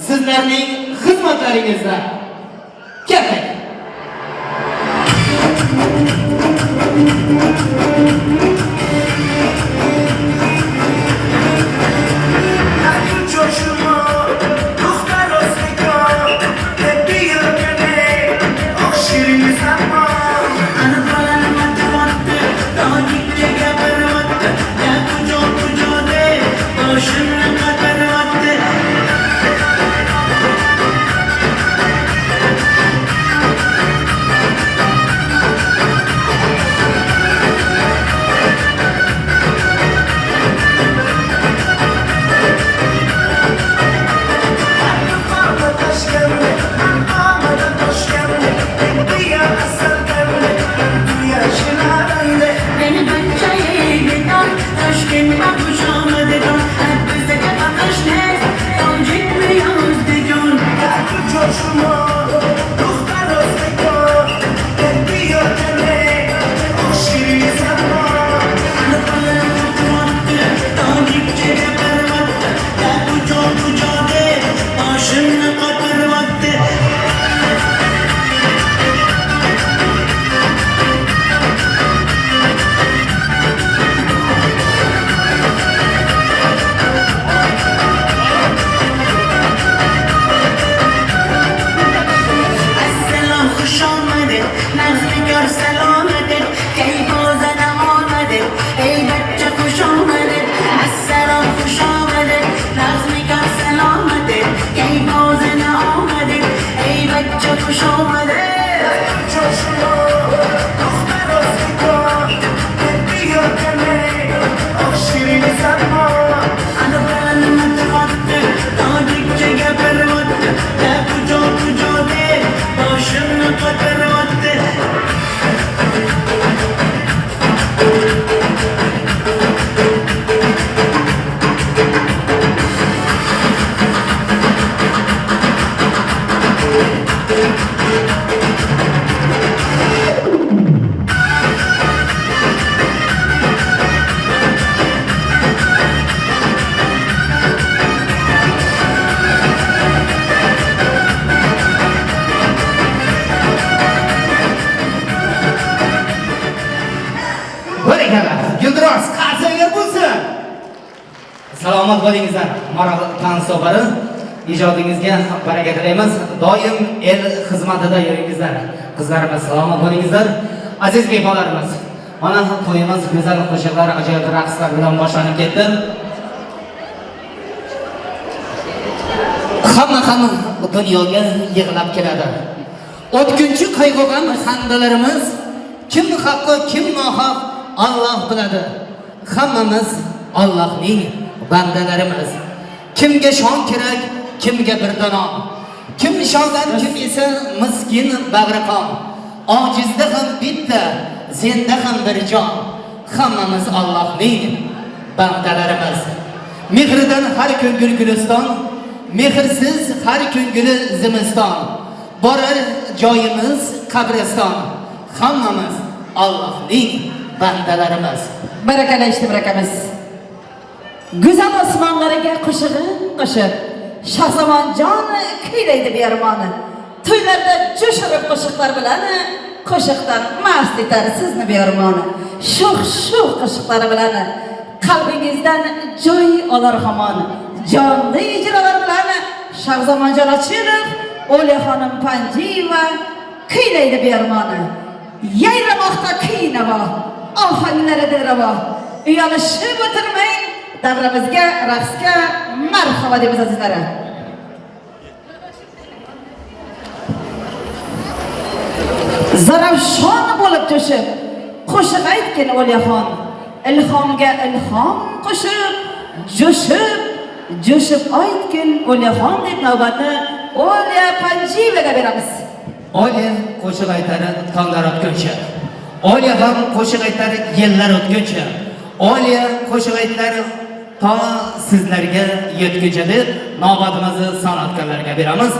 sizlarning xizmatlaringizda. Ketdik. Guldiroz qarsanglar bo'lsin. Salomat bo'lingizlar. Maral Tans to'pari ijodingizga baraka tilaymiz. Doim el xizmatida yuringizlar. Qizlarimiz salomat bo'lingizlar. Aziz mehmonlarimiz, mana to'yimiz go'zal qo'shiqlar, ajoyib raqslar bilan boshlanib ketdi. Hamma ham dunyoga yig'lab keladi. O'tkinchi qayg'u-g'am xandalarimiz kim haqqi, kim nohaq Alloh biladi. Hammamiz Allohning bandalarimiz. Kimga shon kerak, kimga bir danon. Kim shondan, kim esa miskin bag'riqon. Ojizda ham bitta, zenda ham bir jon. Hammamiz Allohning bandalarimiz. Mehridan har ko'ngil guliston, mehrsiz har ko'ngili zimiston. Borar joyimiz qabriston. Hammamiz Allohning bandalarimiz. Barakalla işte bırakamız. Güzel osmonlarga qo'shig'in qo'shib, Shahzamonjon kuylaydi bearmoni. To'ylarda jo'shirib qo'shiqlar bilan qo'shiqdan mast etar sizni bearmoni. Sho'x sho'x qo'shiqlari bilan Qalbingizdan joy olar hamon. Jonli ijrolar bilan Shahzamonjon Ochilov, Oliyaxonim Panjiyeva kuylaydi bearmoni. Yayramoqda kuy navo, ohanglari dilrabo. Uyalishib o'tirmang, davramizga, raqsga marhabo deymiz azizlarim. Zarafshon bo'lib jo'shib, qo'shiq aytgin Oliyaxon. Ilhomga ilhom qo'shib, jo'shib, jo'shib aytgin Oliyaxon deb navbatni Oliya Panjiyevaga beramiz. Oliya qo'shiq aytar tonglar otguncha. Oliya ham qo'shiq aytar yillar o'tguncha. Oliya qo'shiq aytar to sizlarga yetguncha deb navbatimizni san'atkorlarga beramiz.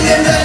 Hadi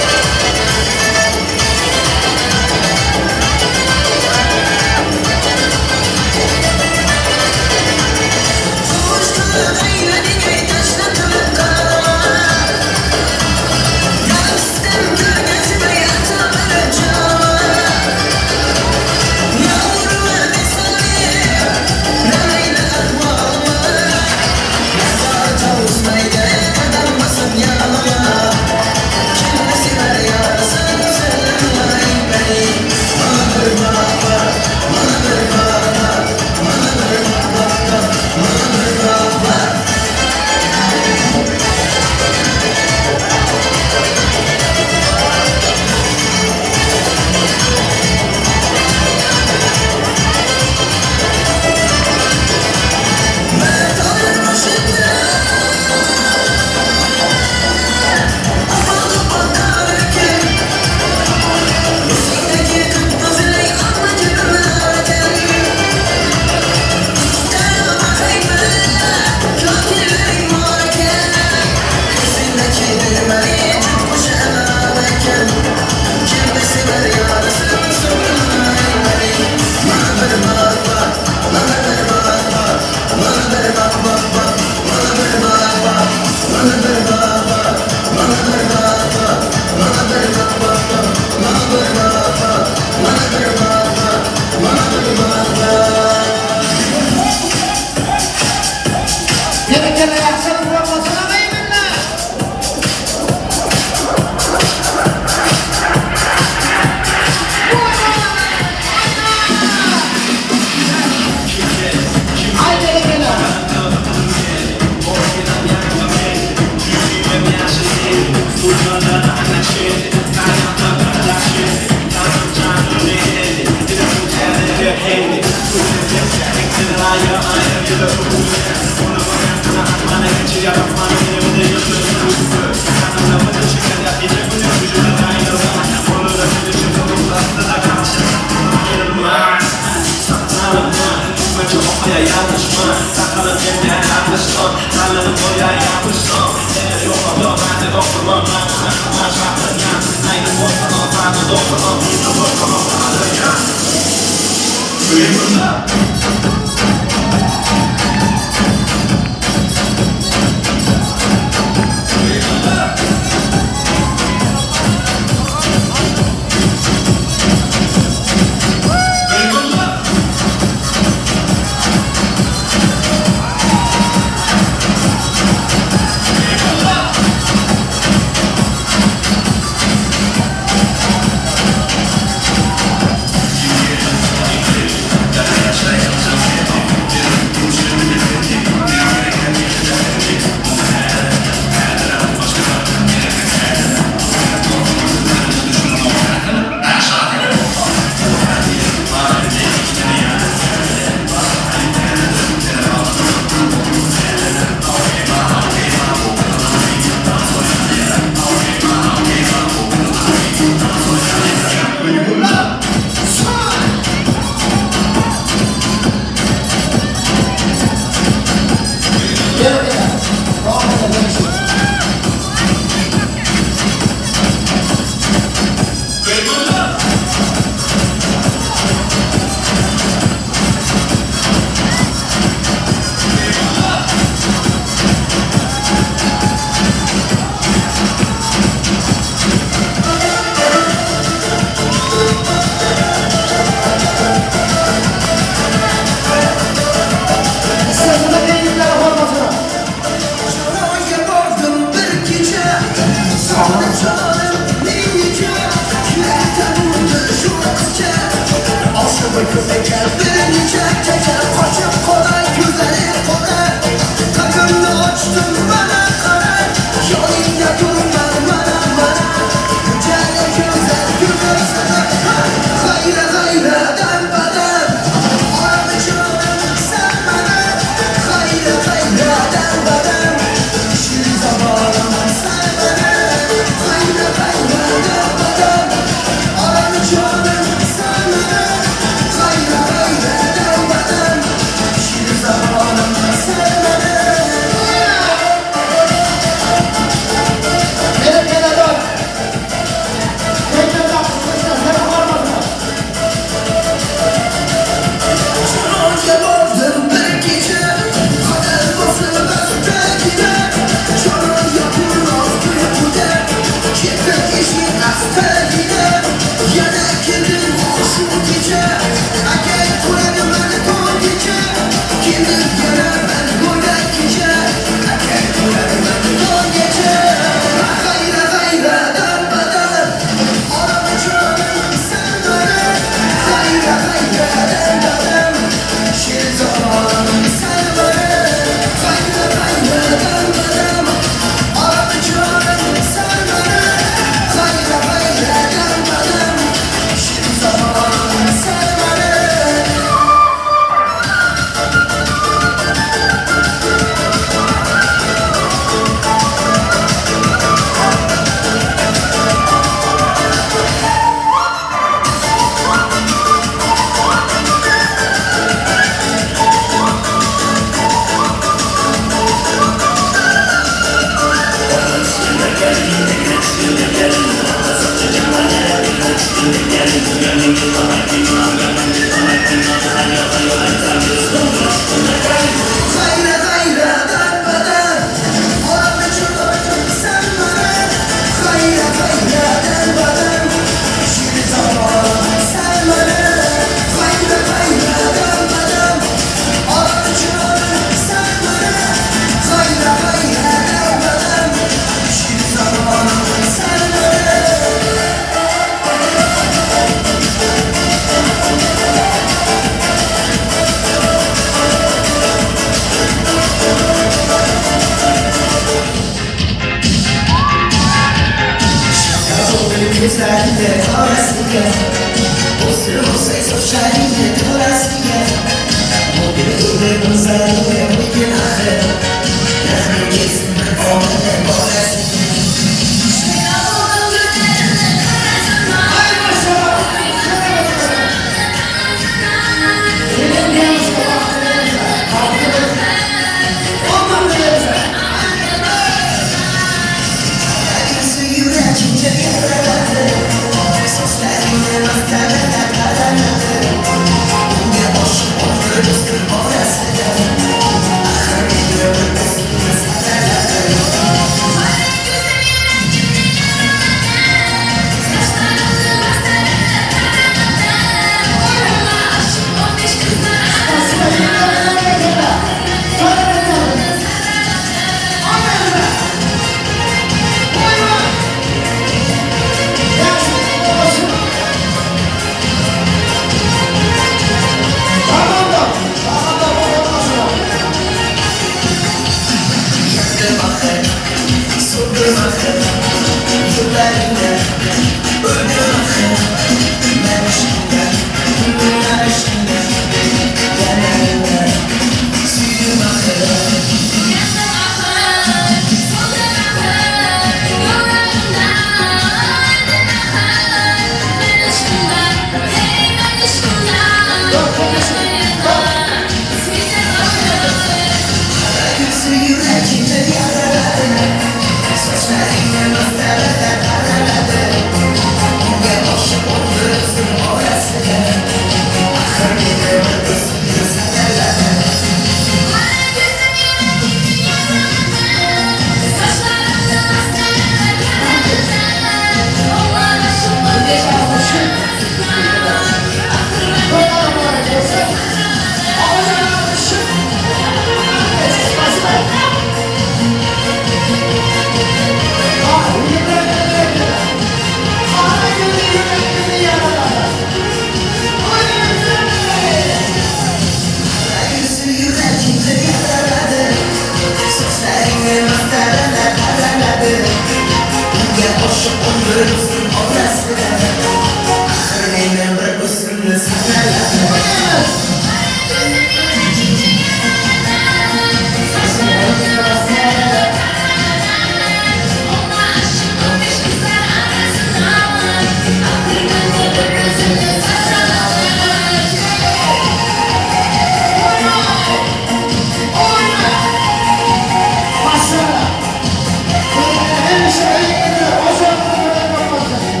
Hemişe uyingizda, o'chog'ingizda bo'lsin.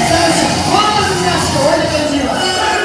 Sensin, o'zing yaxshi o'ylagan jiva.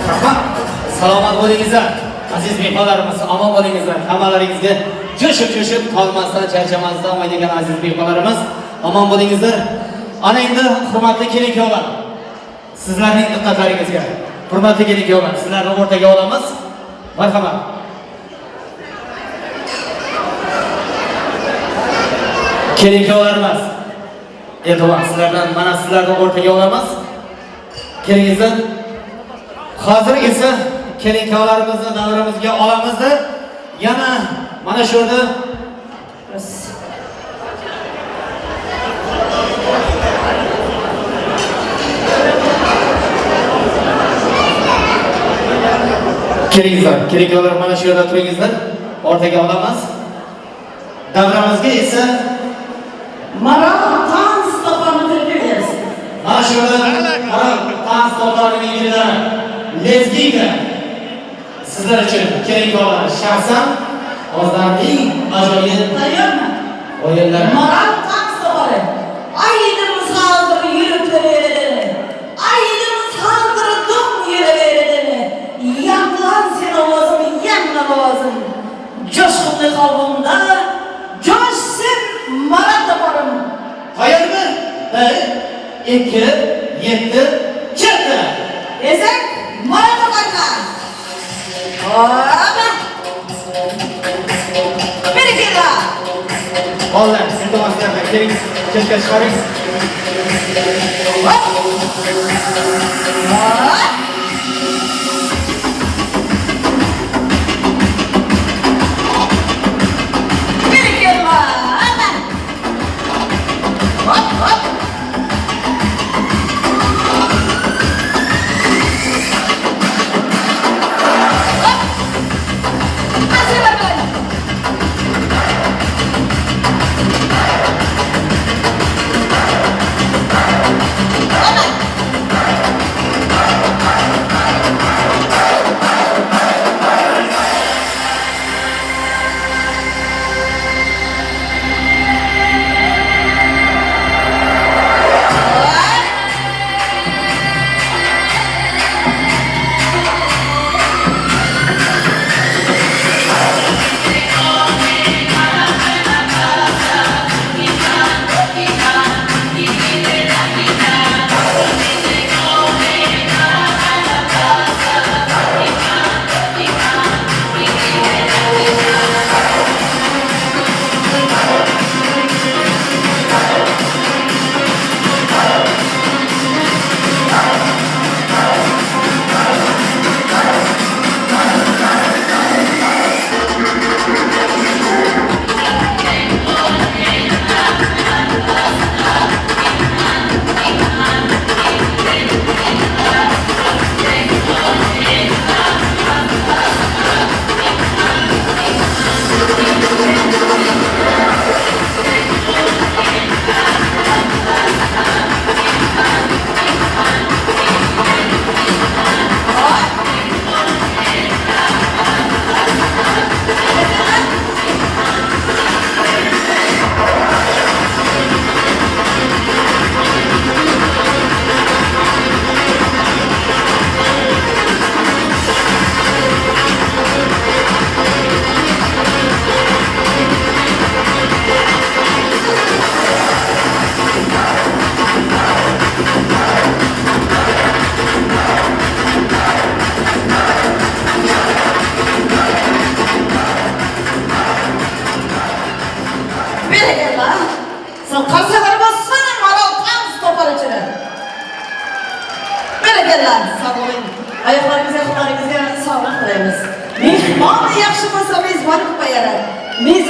Rahmat. Salomat bo'lingizlar. Aziz mehmonlarimiz, omon bo'lingizlar. Hammalaringizga jo'shib-jo'shib, tolmasdan, charchamasdan o'ynagan aziz mehmonlarimiz, omon bo'lingizlar. Ana endi hurmatli kelin-kuyovlar, sizlarning diqqatlaringizga. Hurmatli kelin-kuyovlar, sizlarni o'rtaga olamiz. Marhamat. Kelin-kuyovlarimiz, iltimos sizlardan, mana sizlarni o'rtaga olamiz. Kelingizlar. Hozir esa kelin-kuyovlarimizni davramizga olamizda yana mana shu yerda kelingizlar, kelin-kuyovlar mana shu yerda turingizlar, o'rtaga olamiz. Davramizga esa Maral Tans to'pini tabriklaymiz. Mana shu yerda Maral Tans to'plarining yigitlari Lezginka sizlar uchun kelin-kuyovlar shaxsan o'zlarining ajoyib Tayyormi? o'yinlari. Maral Tans to'pini. Aydimiz hozir yurib berdi. Aydimiz hozir dum yuraverdi. Yanglan sen ovozim, yanglan ovozim. Jo'shqinli qalbimda jo'shsin Maral to'porim. Tayyormi? 1 2 7 ketdi. Desak Maral to'parga. Hoppa. Berekella. Bolalar, iltimos sizlardan keling, chetga chiqaring. Hop. Hop. Berekella. Hoppa. Hop, hop. Hop. Hazır mı?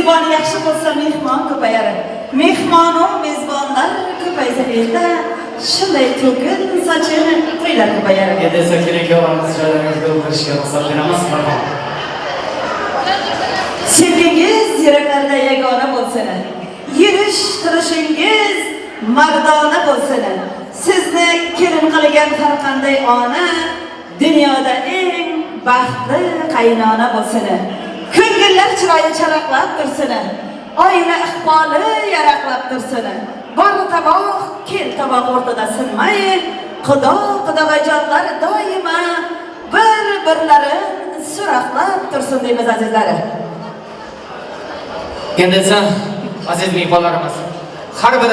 Mezbon yaxshi bo'lsa mehmon ko'payar. Mehmon u mezbonlar ko'paysa elda shunday to'kin sochin to'ylar ko'payar. Endi esa kelin-kuyovlarimiz joylaringizga o'tirishga ruxsat beramiz. Marhamat. Sevgingiz yuraklarda yagona bo'lsin. Yurish turishingiz mardona bo'lsin. Sizni kelin qilgan har qanday ona dunyoda eng baxtli qaynona bo'lsin. Ko'ngillar chiroyi charaqlab tursin. Oila iqboli yaraqlab tursin. Bor toboq, kel toboq o'rtada sinmay, Xudo qudag'ayjonlar doimo bir-birlarini so'roqlab tursin deymiz azizlar. Endi esa aziz mehmonlarimiz, har bir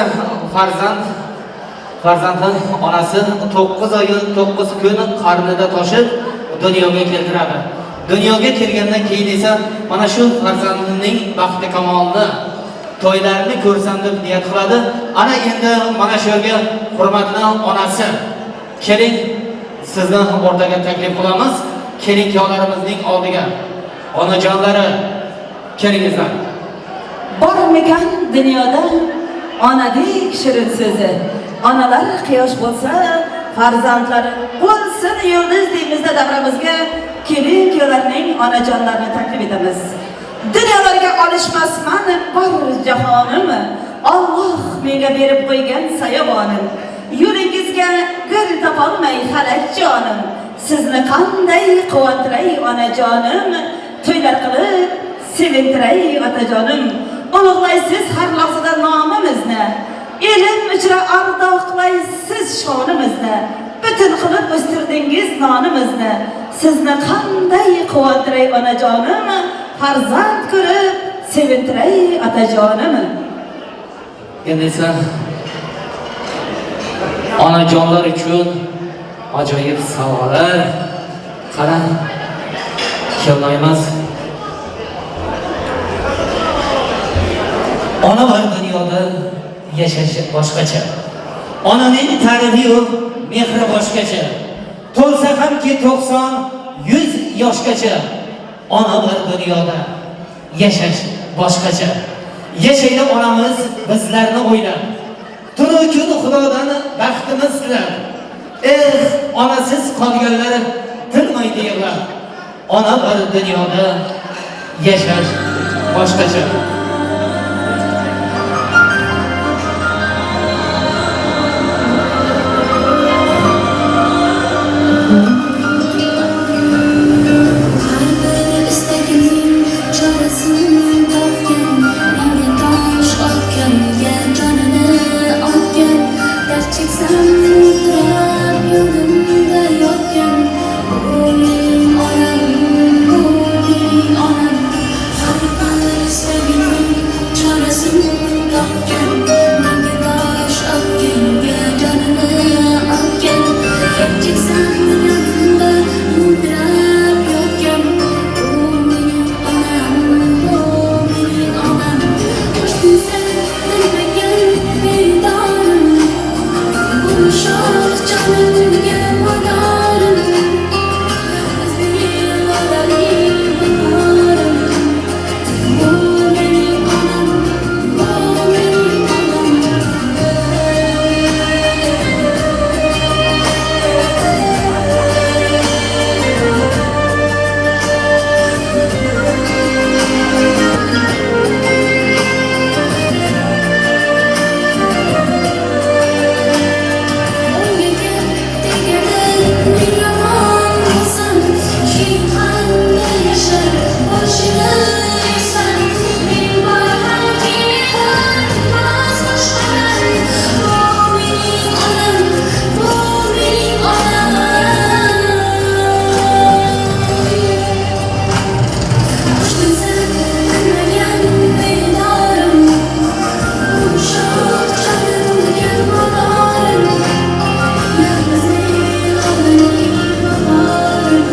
farzandni onasi 9 oy 9 kun qarnida toshib dunyoga keltiradi. Dunyoga kelgandan keyin esa mana shu farzandining baxti kamolini, to'ylarini ko'rsam deb niyat qiladi. Ana endi mana shu yerga hurmatli onasi, keling, sizni o'rtaga taklif qilamiz. Kelin kuyovlarimizning oldiga onajonlari kelingizlar. Bormikan dunyoda onadek shirin so'zi? Onalar quyosh bo'lsa, farzandlari bo'lsin yulduz deymizda davramizga kelin kuyovlarning onajonlarini taklif etamiz. Dunyolarga olishmasman bor jahonim, Alloh menga berib qo'ygan sayobonim. Yo'lingizga gul topolmay halak jonim, sizni qanday quvontiray onajonim, to'ylar qilib sevintiray otajonim. Ulug'laysiz har lahzada nomimizni, elim uchra ardoqlaysiz shonimizni, butun qilib o'stirdingiz nonimizni. Sizni qanday quvontiray onajonim, farzand ko'rib sevintiray otajonim. Endi esa onajonlar uchun ajoyib sovg'alar. Qara, kelmaymiz. Ona bor dunyoda yashash boshqacha. Onaning ta'rifi yo'q, mehri boshqacha. To'lsa hamki 90, 100 yoshgacha. Ona bor dunyoda yashash boshqacha. Yashaydi onamiz bizlarni o'ylab. Tunu kun Xudodan baxtimiz tilab. Eh, onasiz qolganlar tinmaydi yig'lab. Ona bor dunyoda yashash boshqacha. Har bir istagimning chorasin topgan, menga tosh otganga jonini otgan, dard cheksam o'tirib yonimda yotgan, bu mening onam, bu mening onam. Har bir istagimning chorasin topgan, menga tosh otganga jonini otgan, dard cheksam yonimda o'tirib yotgan, bu mening onam, bu mening onam. Qo'shnisan bilmagan bedorim, yumshoq jonimga madorim, o'zbek bahorim, bu mening onam, bu mening onam. Unga gap tegadi, men yomon bo'lsam, kim qanday yashar, boshini egsan, men bor haqiqat boshqalar. Bu mening onam, bu mening onam. Qo'shnisan bilmagan bedorim, yumshoq jonimga madorim, Nafasning oldini bahorim,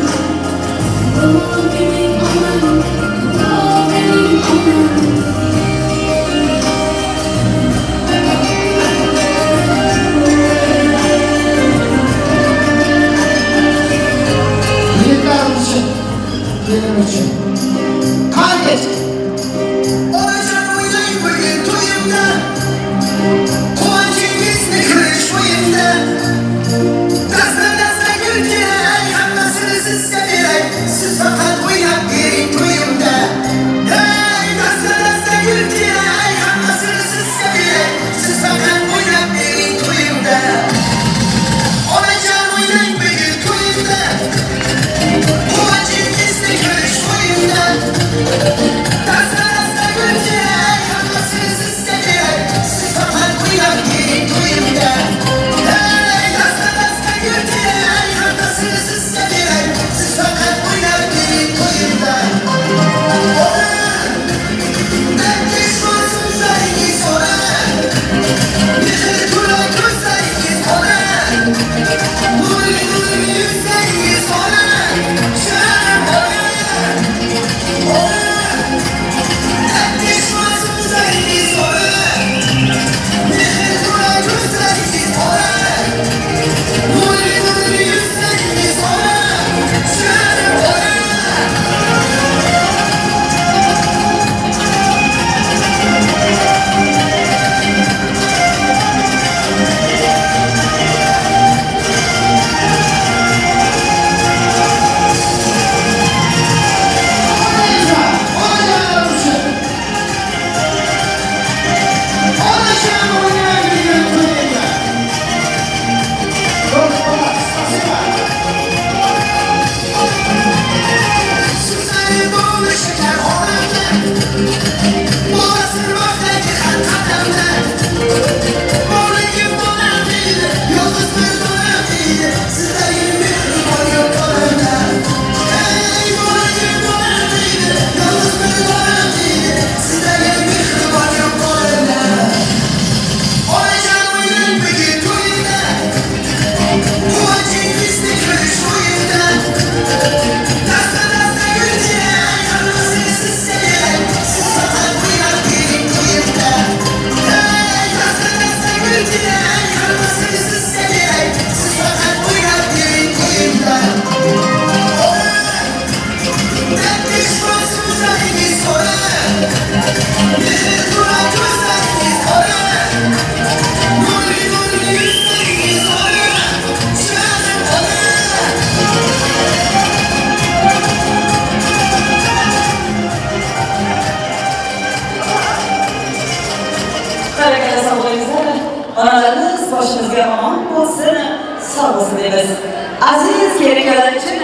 bu mening onam, bu mening onam. Yigitlar uchun, kelin uchun. Qani? qo'yingizlar. Onalarimiz boshimizga omon bo'lsin, sog' bo'lsin deymiz. Aziz kelinlar uchun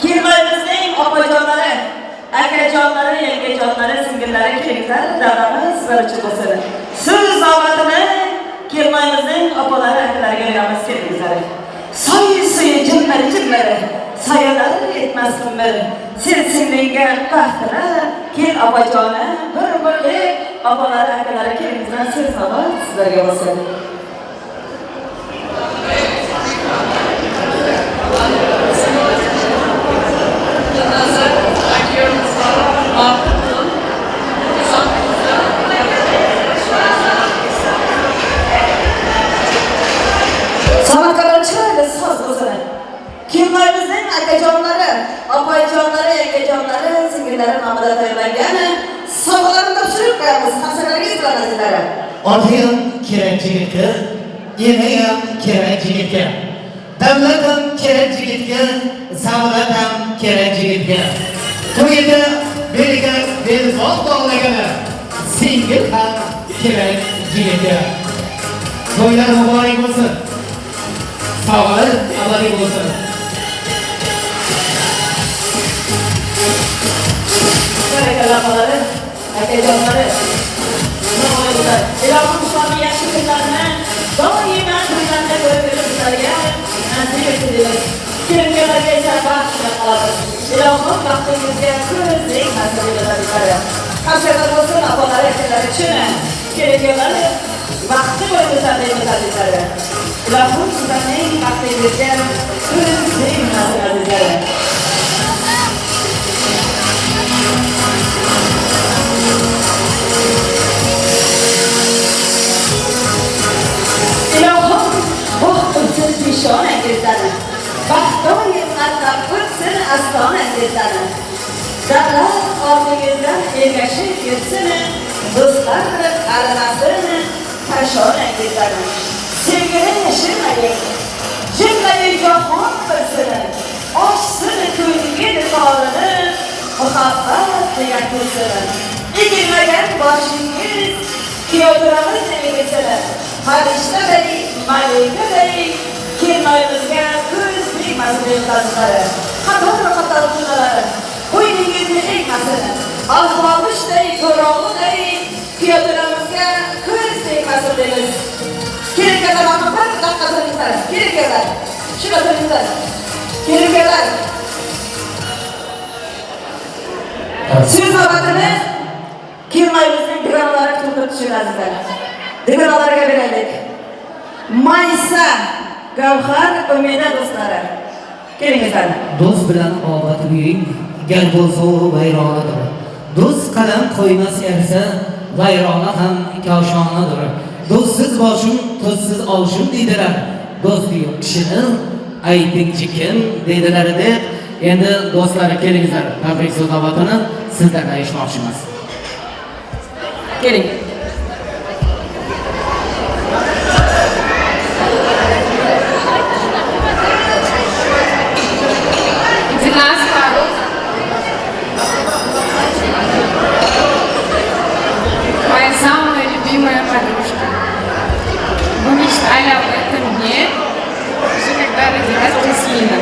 kelinlarimizning opajonlari, akajonlari, yengajonlari, singillari, kelinlar davramiz sizlar uchun bo'lsin. So'z navbatini kelinlarimizning opalari, akalariga beramiz, kelingizlar. Soy suyi jimmir jimmir, soyalar yetmas umr. Sen singlingga baxtini, kel opajoni, bir umrlik opalari, akalari, kelingizlar, so'z navbat sizlarga bo'lsin. San'atkorlar chiroyli soz o'zini. Kelinlarimizning akajonlari, opajonlari, yengajonlari, singillari nomida tayyorlangan sovg'alarni topshirib qo'yamiz. Qarsaklarga bilan azizlari. Otayam kerak yigitga, enayam kerak yigitga, davlat ham kerak yigitga, savlat ham kerak yigitga. To'yida beliga belbog' bog'lagani singil ham kerak yigitga. To'ylar muborak bo'lsin. Sog'lik abadiy bo'lsin. Barakalla opalari, akajonlari. Ilohim shularning yaxshi kunlarini doimo to'ylarda ko'rib yurib sizlarga nasib etsin deymiz. Kelinlarga esa baxt tilab qolamiz. Ilohim baxtingizga ko'z tegmasin deymiz azizlar. Qarsaklar bo'lsin opalari, akalar uchun. Kelinlar baxtli bo'linglar deymiz azizlar. Ilohim sizlarning baxtingizga ko'z tegmasin azizlar. Ilohim baxt ursin peshonangizdan, baxt doim atab o'tsin astonangizdan. Davlat oldingizdan ergashib yursin, do'stlar arimasin kashonangizdan. Sevgini yashirmang, jumlayi jahon bilsin, ochsin ko'ngil torini, muhabbat degan kursini. Egilmagan boshingiz kuyovturamiz degingizni. Farishtaday, malikaday kelinoyimizga ko'z tegmasin deymiz. Qator-qator qudalar bo'yningizni egmasin. Alpomishday, Ko'rog'liday kuyovturamizga ko'z tegmasin deymiz. Kelinlar bir daqiqa turinglar. Kelinlar, shuna turinglar. Kelinlar. So'z navbatini kelinoyimizning dugonalari to'ldirib tushir azizlar. Dugonalarga beraylik. Maysa, Gavhar, Umida do'stlari. Kelingizlar. Do'st bilan obod uying, gar bo'lsa u vayronadir. Do'st qadam qo'ymas ersa, vayrona ham koshonadir. Do'stsiz boshim, tuzsiz olishim deydilar. Do'sti yo'q kishini aytingchi kim deydilar deb. Endi do'stlar kelingizlar, tabrik so'z navbatini sizlardan eshitmoqchimiz. Keling. Динас Фарух. Моя самая любимая подружка. Мы мечтали об этом дне, уже когда родилась Жасмина.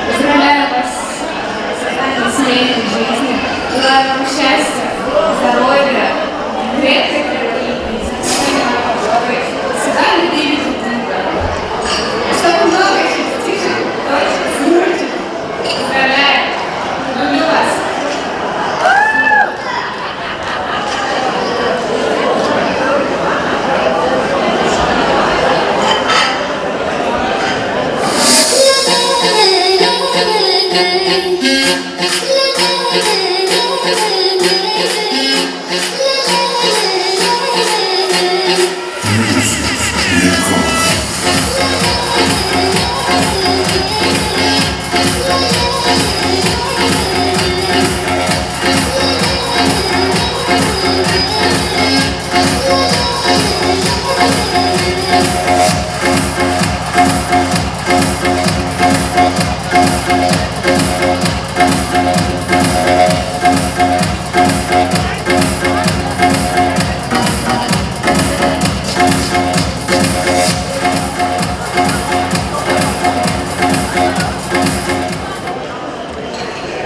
Поздравляю вас с созданием семейной жизни. Желаю вам счастья, здоровья, крепкой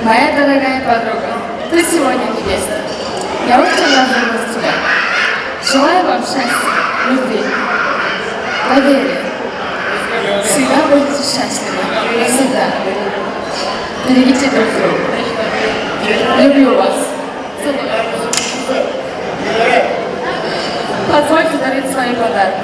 Моя дорогая подруга, ты сегодня невеста. Я очень рада за тебя. Желаю вам счастья, любви, доверия. Всегда будьте счастливы. Всегда. Берегите друг друга. Люблю вас. Целую. Позвольте дарить свои подарки.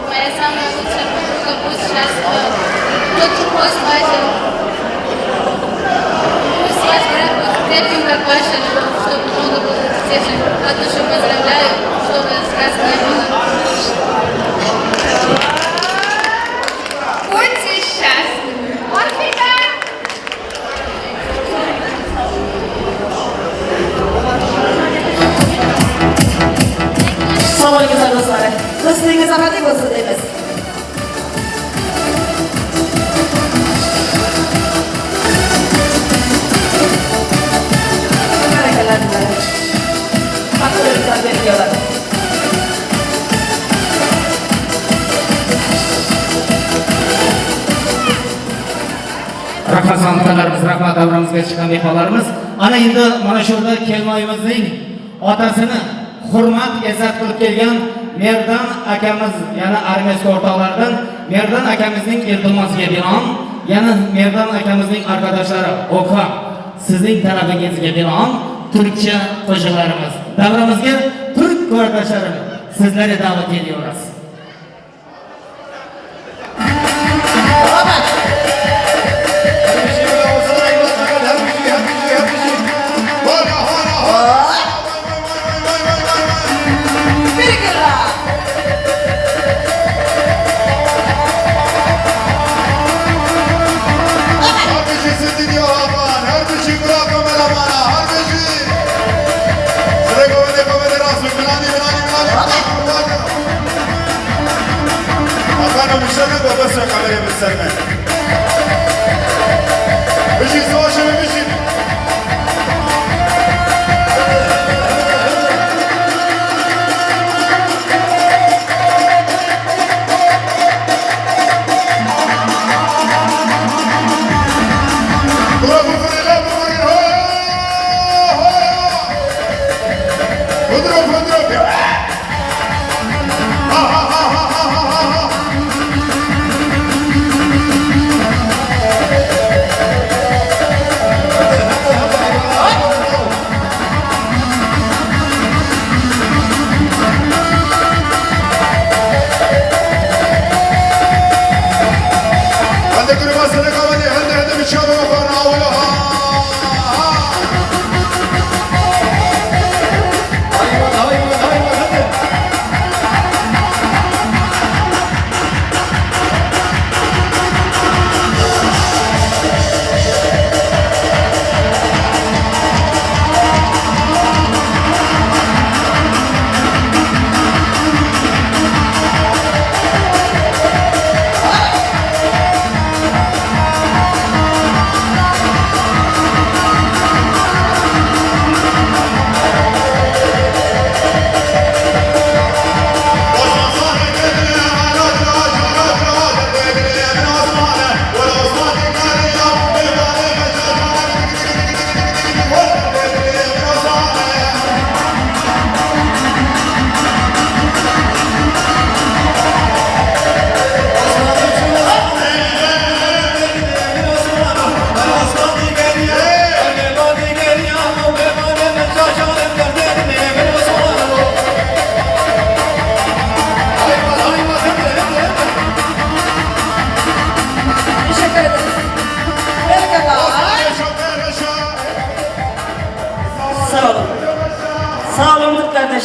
Моя самая лучшая подруга, будь счастлива. Тот мой свадьбу. Пусть ваш брак будет крепким, как ваша любовь, чтобы много было детей. От души поздравляю, чтобы сказки не было. Будьте счастливы. Орфика! Sog' bo'linglar do'stlar. Do'stligingiz abadiy bo'lsin deymiz. Barakallah sizlarga. Baxtli berib. Rahmat san'atkorlarimiz, rahmat davramizga chiqqan mehmonlarimiz. Ana endi mana shu yerda kelinoyimizning otasini hurmat izzat qilib kelgan Merdan akamiz, yana armeyskiy o'rtoqlardan Merdan akamizning iltimosiga binoan, yana Merdan akamizning arkadoshlari Oka sizning talabingizga binoan turkcha qo'shiqlarimiz. Davramizga turk qardoshlarimiz sizlarni da'vat ediyoruz. Birga!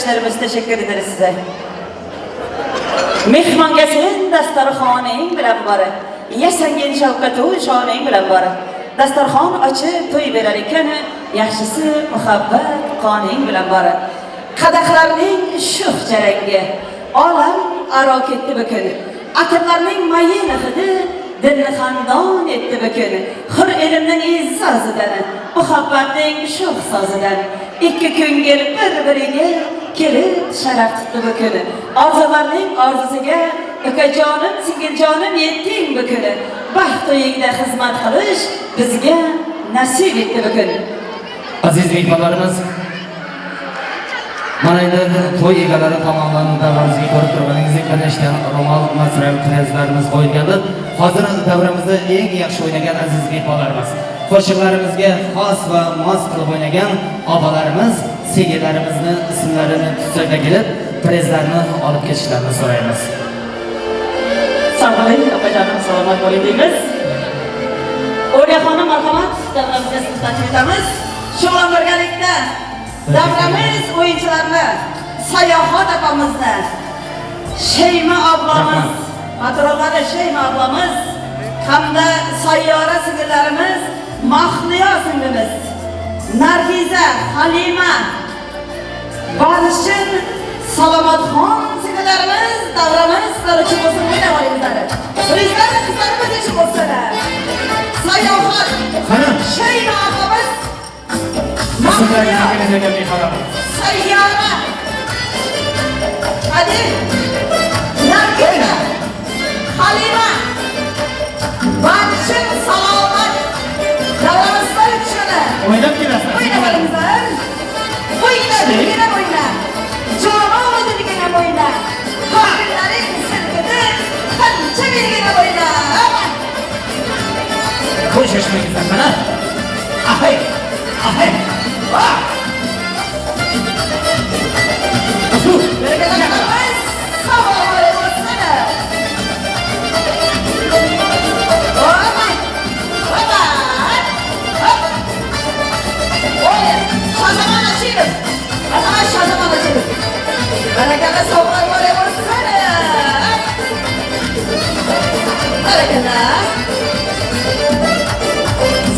Kardeşlerimiz, teşekkür ederiz size. Mehmonga sen dasturxoning bilan bor. Yasangin shavkatu shoning bilan bor. Dasturxon ochib to'y berar ekan, yaxshisi muhabbat qoning bilan bor. Qadahlarning shuh jarangi olam aro ketdi bugun. Atirlarning mayin hidi dilni xandon etdi bugun. Hur elimning izzozidan, muhabbatning shuh sozidan ikki ko'ngil bir-biriga kelib sharaf tutdi bugun. Orzularning orzusiga ukajonim, singiljonim yetding bugun. Baxt to'yingda xizmat qilish bizga nasib etdi bugun. Aziz mehmonlarimiz, mana endi to'y egalari tomonidan davramizga ko'rib turganingizdek bir nechta ro'mol material prizlarimiz qo'yilgandi. Hozir davramizda eng yaxshi o'ynagan aziz mehmonlarimiz, qo'shiqlarimizga xos va mos qilib o'ynagan opalarimiz, singillarimizni ismlarini tutsak kelib, prizlarni olib ketishlarini so'raymiz. Sog' bo'ling, opajonim, salomat bo'ling deymiz. O'ryaxonim, marhamat, davramizga sizni taklif etamiz. Shu bilan birgalikda davramiz o'yinchilarini, Sayohat opamizni, Shayma ablamiz, patronlari Shayma ablamiz hamda Sayyora singillarimiz, Mahliyo singlimiz, Nargiza, Halima, Barchin, Salomatxon singillarimiz davramiz sizlar uchun bo'lsin, o'ynab olinglar. Bizlar qizlarimiz uchun bo'lsin. Sayohat, Shayma ablamiz, Sayyora, hadi, Nargiza, Halima, Barchin, Salomat, davramizlar uchun. O'ynab kelasizlar. O'ynab olinglar. O'yna, degan o'yna. Jonon degan o'yna. Ko'ngllaring silkidi, qancha bergan o'yna. Qo'shishmangizlar, mana. Ahay, ahay. Va! Berganlarimiz sog' bo'lsin. Hoppa! Hoppa! Hop! Oy, Shozaman Ashirov. Marhamat, Shozaman Ashirov. Barakalla, sovg'alar bor bo'lsin. Barakalla.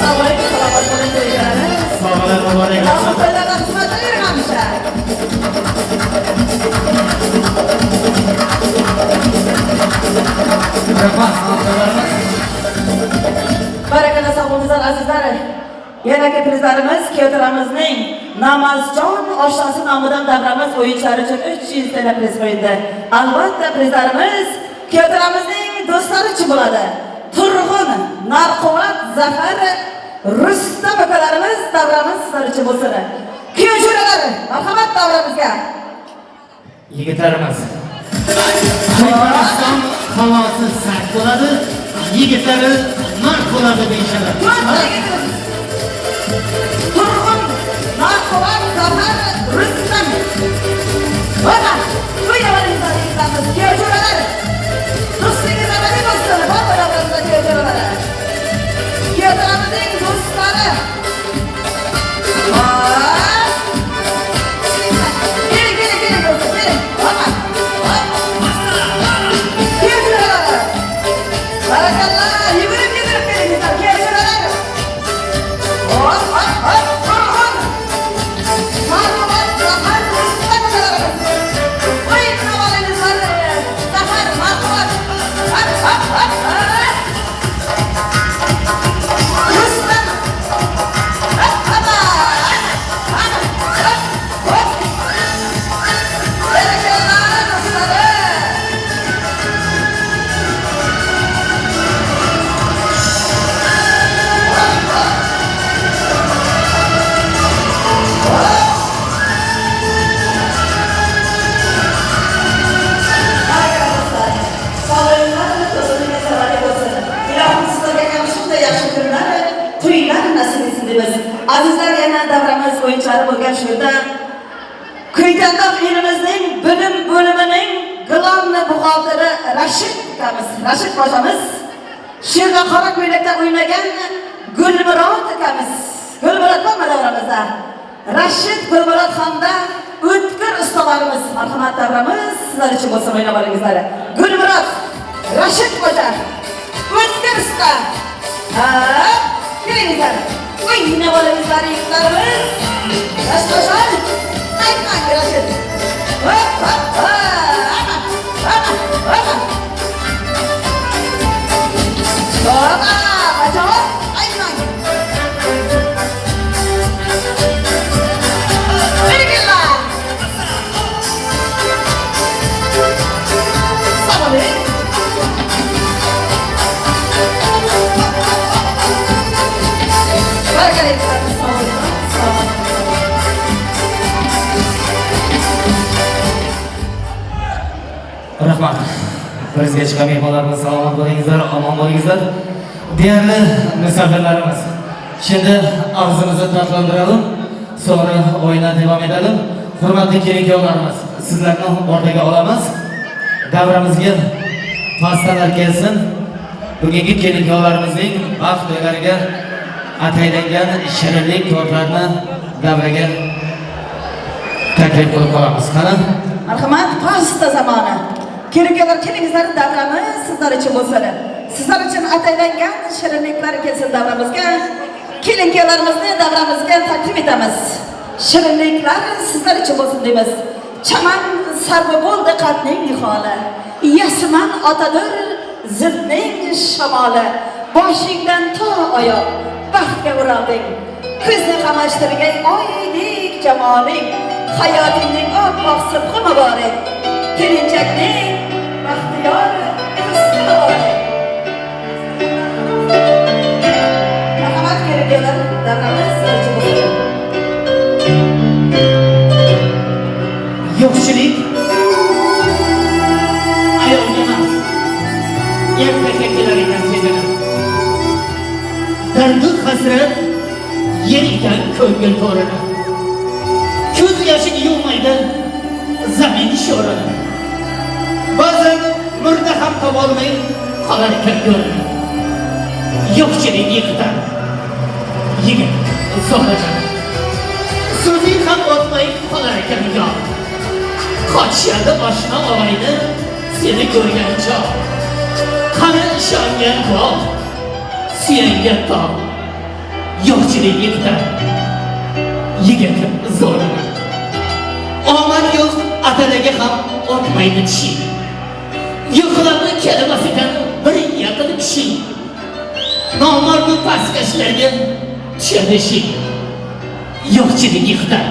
Sog' bo'ling, salomat bo'ling deganlarimiz. Sovg'alar muborak bo'lsin. To'ylarda xizmat qiling hamisha. Rahmat, sovg'alarimiz. Barakalla, sog' bo'linglar azizlar. Yanagi prizlarimiz kuyovtaramizning Namozjon oshnasi nomidan davramiz o'yinchilari uchun 300 TL priz qo'yildi. Albatta prizlarimiz kuyovtaramizning do'stlari uchun bo'ladi. Turg'un, Narquvvat, Zafar, Rustam akalarimiz davramiz sizlar uchun bo'lsin. Kuyov jo'ralari, marhamat davramizga. Yigitlarimiz. To'yparaston havosi sart bo'ladi, yigitlari mard bo'ladi deyishadi. Turg'un, Narquvvat, Zafar, Rustam. Mana, o'ynab olinglar yigitlarimiz, kuyov jo'ralari. Do'stligingiz abadiy bo'lsin, bor davramizda kuyov jo'ralari. Kuyovlarimizning do'stlari. Keling, keling, keling do'stlar, keling. Hoppa. Hop. Kuyov jo'ralari. Barakalla, yugurib yugurib kelingizlar, kuyov jo'ralari. Hop, hop, hop. Turg'un, Marhamat, Zafar, Rustam akalarimiz. O'ynab olingizlar, Zafar, Marhamat. Hop, hop, hop, hop. Rustam. Hop, hoppa. Hop, hop, hop. Barakalla, do'stlari. Sog'lig'inglar, do'stligingiz sababli bo'lsin. Ilohim sizlarga ham shunday yaxshi kunlar, to'ylar nasib etsin deymiz. Azizlar, yana davramiz o'yinchilari bo'lgan shu yerda Kuytandoq elimizning bilim bo'limining glavni buxgalteri Rashid ukamiz, Rashid boshamiz. Shu yerda qora ko'ylakda o'ynagan Gulmurod ukamiz. Gulmurod bormi davramizda? Rashid Gulmurod hamda O'tkir ustalarimiz, marhamat davramiz sizlar uchun bo'lsin, o'ynab olingizlar. Gulmurod Rashid xo'ja, o'tkir usta. Ha, kelingizlar. O'ynab olingizlar yigitlarimiz. Rashid, aytmang Rashid. Hop, hop, hop. Hop, hop. Hop, ajoyib, aytmang. Bismillah. Sağ olun. Sağ olun. Sağ olun. Rahmat. Bizga chiqqan mehmonlarimiz, salomat bo'lingizlar, omon bo'lingizlar. Deyarli musofirlarimiz. Şimdi ağzımızı tatlandıralım, sonra oyuna davom edelim. Hurmatli kelin-kuyovlarimiz, sizlarni o'rtaga olamiz. Davramizga pastalar kelsin. Bugungi kelin-kuyovlarimizning baxt to'ylariga ataylangan shirinlik tortlarni davraga taklif qilib qolamiz. Qani? Marhamat, pasta zamoni. Kelin-kuyovlar, kelingizlar, davramiz sizlar uchun bo'lsin. Sizlar uchun ataylangan shirinliklar kelsin davramizga. Kelin-kuyovlarimizni davramizga taklif etamiz. Shirinliklar sizlar uchun bo'lsin deymiz. Chaman sarvi bo'ldi qadning niholi. Yasman otadir zidning shamoli. Boshingdan to oyoq baxtga o'ralding. Ko'zni qamashtirgan oydek jamoling. Hayotingning oppoq subhi muborak. Kelinchakning baxtiyor husni muborak. Marhamat kelin-kuyovlar, davramiz sizlar uchun bo'lsin. Yo'qchilik ayolga emas, erkakka kelar ekan sezilib. Dardu hasrat yer ekan ko'ngil to'rini. Ko'z yoshing yuvmaydi zamin sho'rini. Ba'zan murda ham topolmay qolar ekan go'rini. Yo'qchilik yiqitar, yigit zo'rajan. So'zing ham o'tmay qolar ekan yod. Qochishadi oshna og'ayni seni ko'rgan chog'. Qani ishongan bog', suyangan tog'. Yo'qchilik yiqitar, yigit zo'rini. Omad yo'q atalaga ham o'tmaydi tishing. Yo'qlami kelmas ekan bir yaqin kishi. Nomardni pastkashlarga tushadi ishing. Yo'qchilik yiqitar,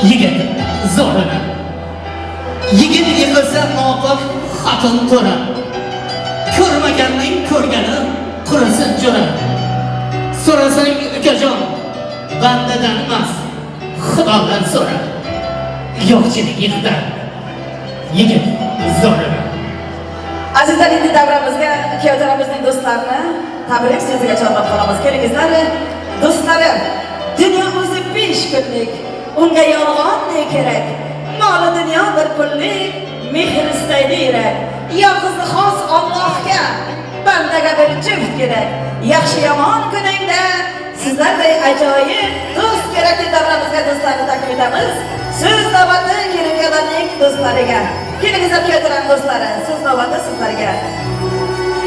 yigit zo'rini. Yigit yiqilsa nopok xotin to'ra. Ko'rmaganning ko'rgani qurisin jo'ra. So'rasang ukajon, bandadan emas, Xudodan so'ra. Yo'qchilik yiqitar, yigit zo'rini. Azizlar, endi davramizga kuyovlarimizning do'stlarini tabrik so'ziga chorlab qolamiz. Kelingizlar, do'stlarim, dunyo o'zi 5 kunlik, unga yolg'on ne kerak? Moli dunyo bir pullik, mehr istaydi yurak. Yolg'izni xos Allohga, bandaga bir juft kerak. Yaxshi yomon kuningda sizlarday ajoyib do'st kerak deb davramizga do'stlarni taklif etamiz. So'z navbati kelin-kuyovlarning do'stlariga. Kelingizlar kuyovlar do'stlari, so'z navbati sizlarga.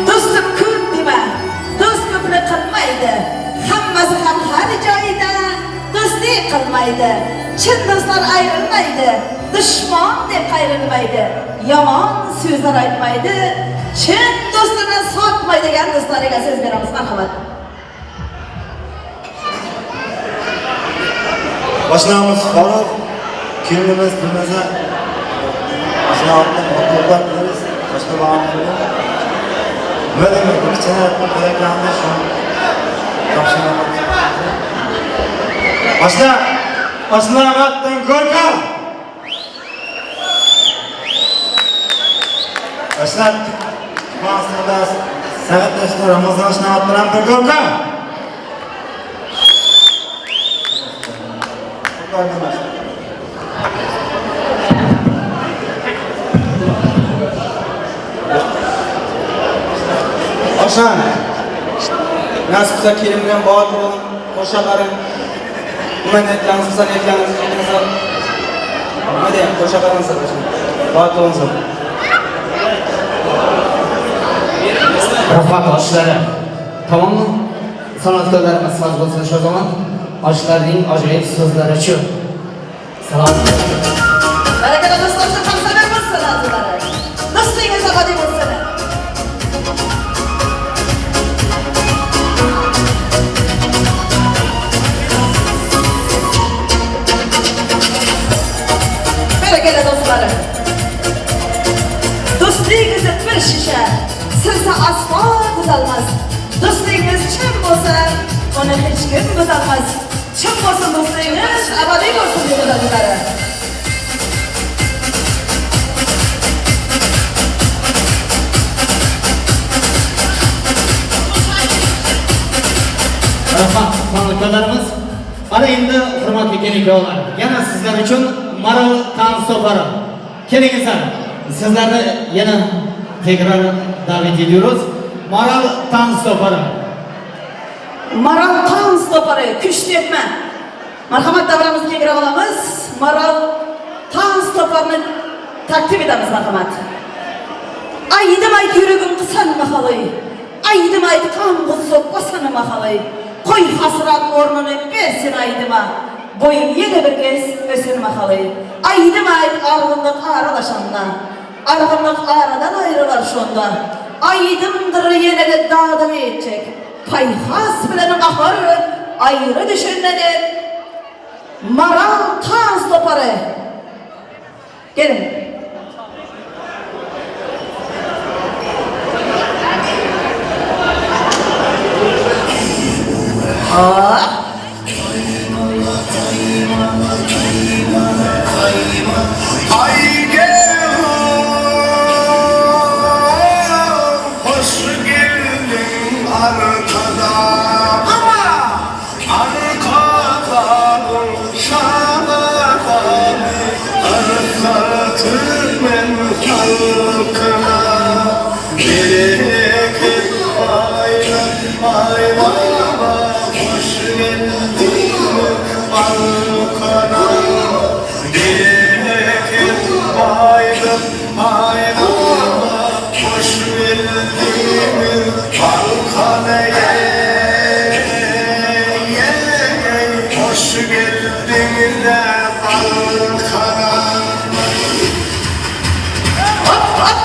Do'stim ko'p dema, do'st ko'pni qilmaydi. Hammasi ham har joyida do'stlik qilmaydi. Chin do'stlar ayrilmaydi, dushman deb qayrilmaydi. Yomon so'zlar aytmaydi, chin do'stini sotmaydigan do'stlariga so'z beramiz. Marhamat. Oshnamiz Farruh, kelinimiz Dilnoza, oshnamizni muhabbat qilamiz, oshna bog'imizni. Nima deyman, bu kichkina tilaklarni shu topshiraman. Oshna, oshna amatdan ko'rka. Oshna Turkmanistonda Sagatashda Ramazon oshna bilan bir ko'rka. Oshna, nasib qilsa kelin bilan botir bo'ling, qo'shallaring. Nima niyatlaringiz bo'lsa niyatlaringizni yetkazib, Nima deyman, qo'sha qaransa, Baxtli bo'lsin. Rahmat oshlari. Tamommi? San'atkorlarimiz soz bo'lsin shu zaman. Oshlarning ajoyib so'zlari uchun. Salom. Barakalla do'stlar, hamsalar bo'lsin azizlari. Do'stligingiz abadiy bo'lsin. Barakalla do'stlarim. Do'stligingiz bir shisha, sinsa aslo buzolmas. Do'stligingiz chin bo'lsa, uni hech kim buzolmas. Chin bo'lsin do'stligingiz, abadiy bo'lsin azizlari. Rahmat san'atkorlarimiz. Ana endi hurmatli kelin-kuyovlar, yana sizlar uchun Maral Tanso'pari. Kelingizlar, sizlarni yana tekrar davet ediyoruz. Maral Tanso'pari. Maral Tanso'pari, kuch tepma. Marhamat davramizga kengroq olamiz. Maral Tanso'parini taqdim etamiz marhamat. Aydim ayt yuragim qisan mahali. Aydim ayt qon g'ussa bosan mahali. Qo'y hasrat o'rnini bersin aydima. Bo'yim yana bir kez o'sin mahali. Aydim ayt arg'unliq aralaşanda. Arg'unliq aradan ayrılar şonda. Aydımdır yine de dağda yetecek. Payhas bilen kahır ayrı düşünmedi. Maral Tanso'pari. Gelin. Ah. Ay gel, hoş geldin arkada. Ama arkadan şanadan arka Türkmen halkına bereket bayram ay baba hoş geldin Balkan'a bereket bayram ay baba hoş geldin Balkan'a hoş geldin de Balkan'a. Hop hop.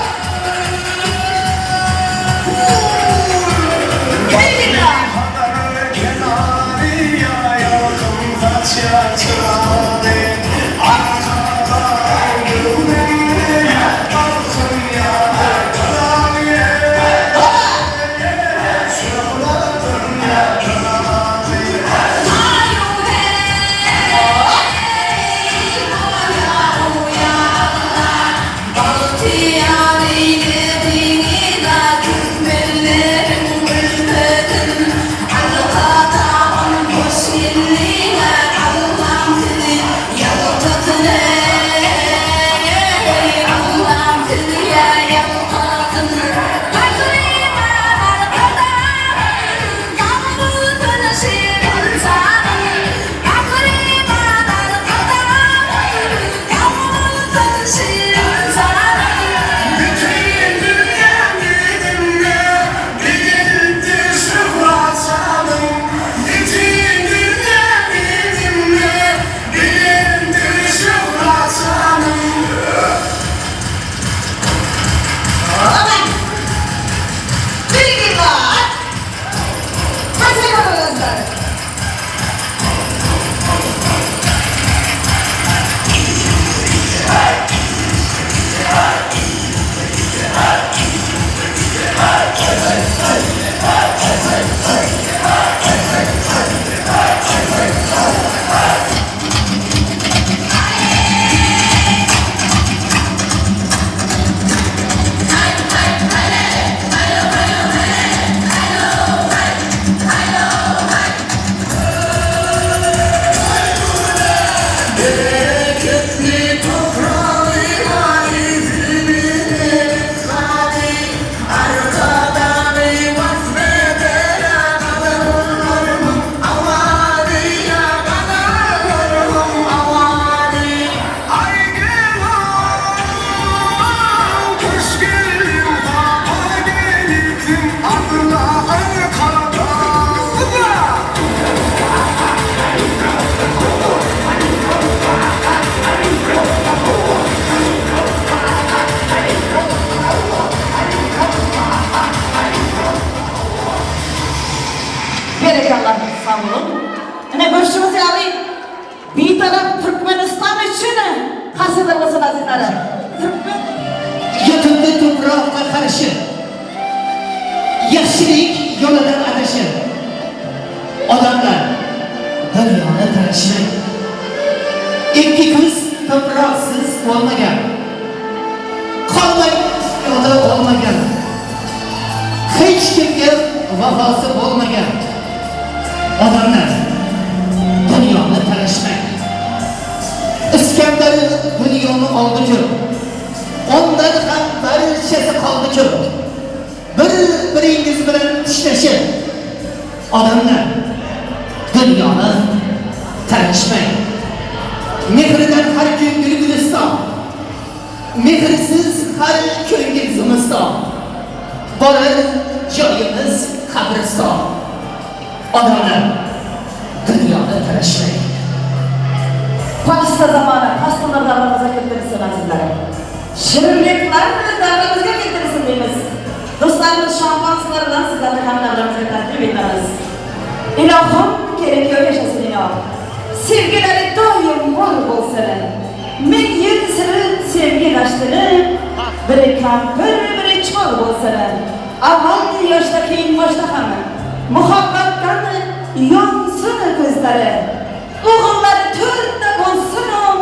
qarashi, yaxshilik yo'lidan adashib, odamlar dunyoni talashmang. Ikki ko'z tuproqsiz bo'lmagan, qolmang yo'lda olmagan, hech kimga vafosi bo'lmagan. Odamlar dunyoni talashmang. Iskandar dunyoni oldi ko'p, ondan ham barchasi qoldi ko'p. Bir-biringiz bilan tishlashib, odamlar dunyoni talashmang. Mehridan har ko'ngil guliston, mehrsiz har ko'ngil zimiston. Borar joyimiz qabriston. Odamlar dunyoni talashmang. Pasta zamanı, pastalar davramıza keltirsin azizlerim. Shirinliklarni davramızga keltirsin deymiz. Do'stlarimiz şampanskilar bilan sizlarni ham davramızga taklif etamiz. Ilohim kerak yashasin iloh. Sevgilari doim bor bo'lsin. Ming yil siri sevgi g'ashtirib, biri kampir, biri chol bo'lsin. Avval yoshda, keyin boshda ham muhabbatdan yonsin ko'zlari. O'g'illari to'rtta bo'lsin,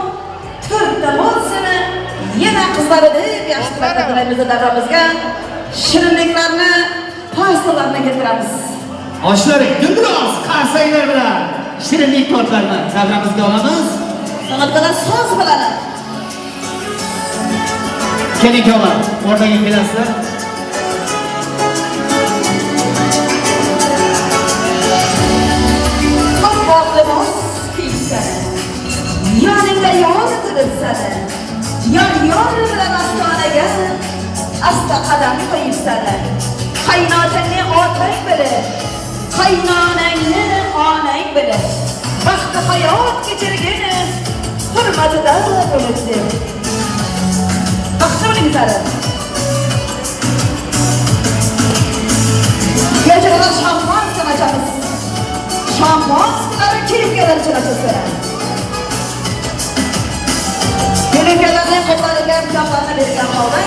to'rtta bo'lsin, yana qizlari deb yaxshi tilaklar tilaymiz davramizga. Shirinliklarni, pastalarni keltiramiz. Oshlari Guldiroz qarsaklar bilan shirinlik tortlarini davramizga olamiz. San'atkorlar so'z biladi. Keling o'g'lar, o'rtaga kelasizlar. Oppoq libos kiysan, yoningda yor turibsan, yor yor bilan ostonaga asta qadam qo'yibsan. Qaynotangni otang bilib, qaynonangni onang bilib, baxtli hayot kechirgin hurmatida bo'lib deb. Baxtli bo'linglar. Geceler şampanski açamız. Şampanskileri kelin uchun ochilsin. Kelin-kellarning qo'llariga pichoqlarni bergan holda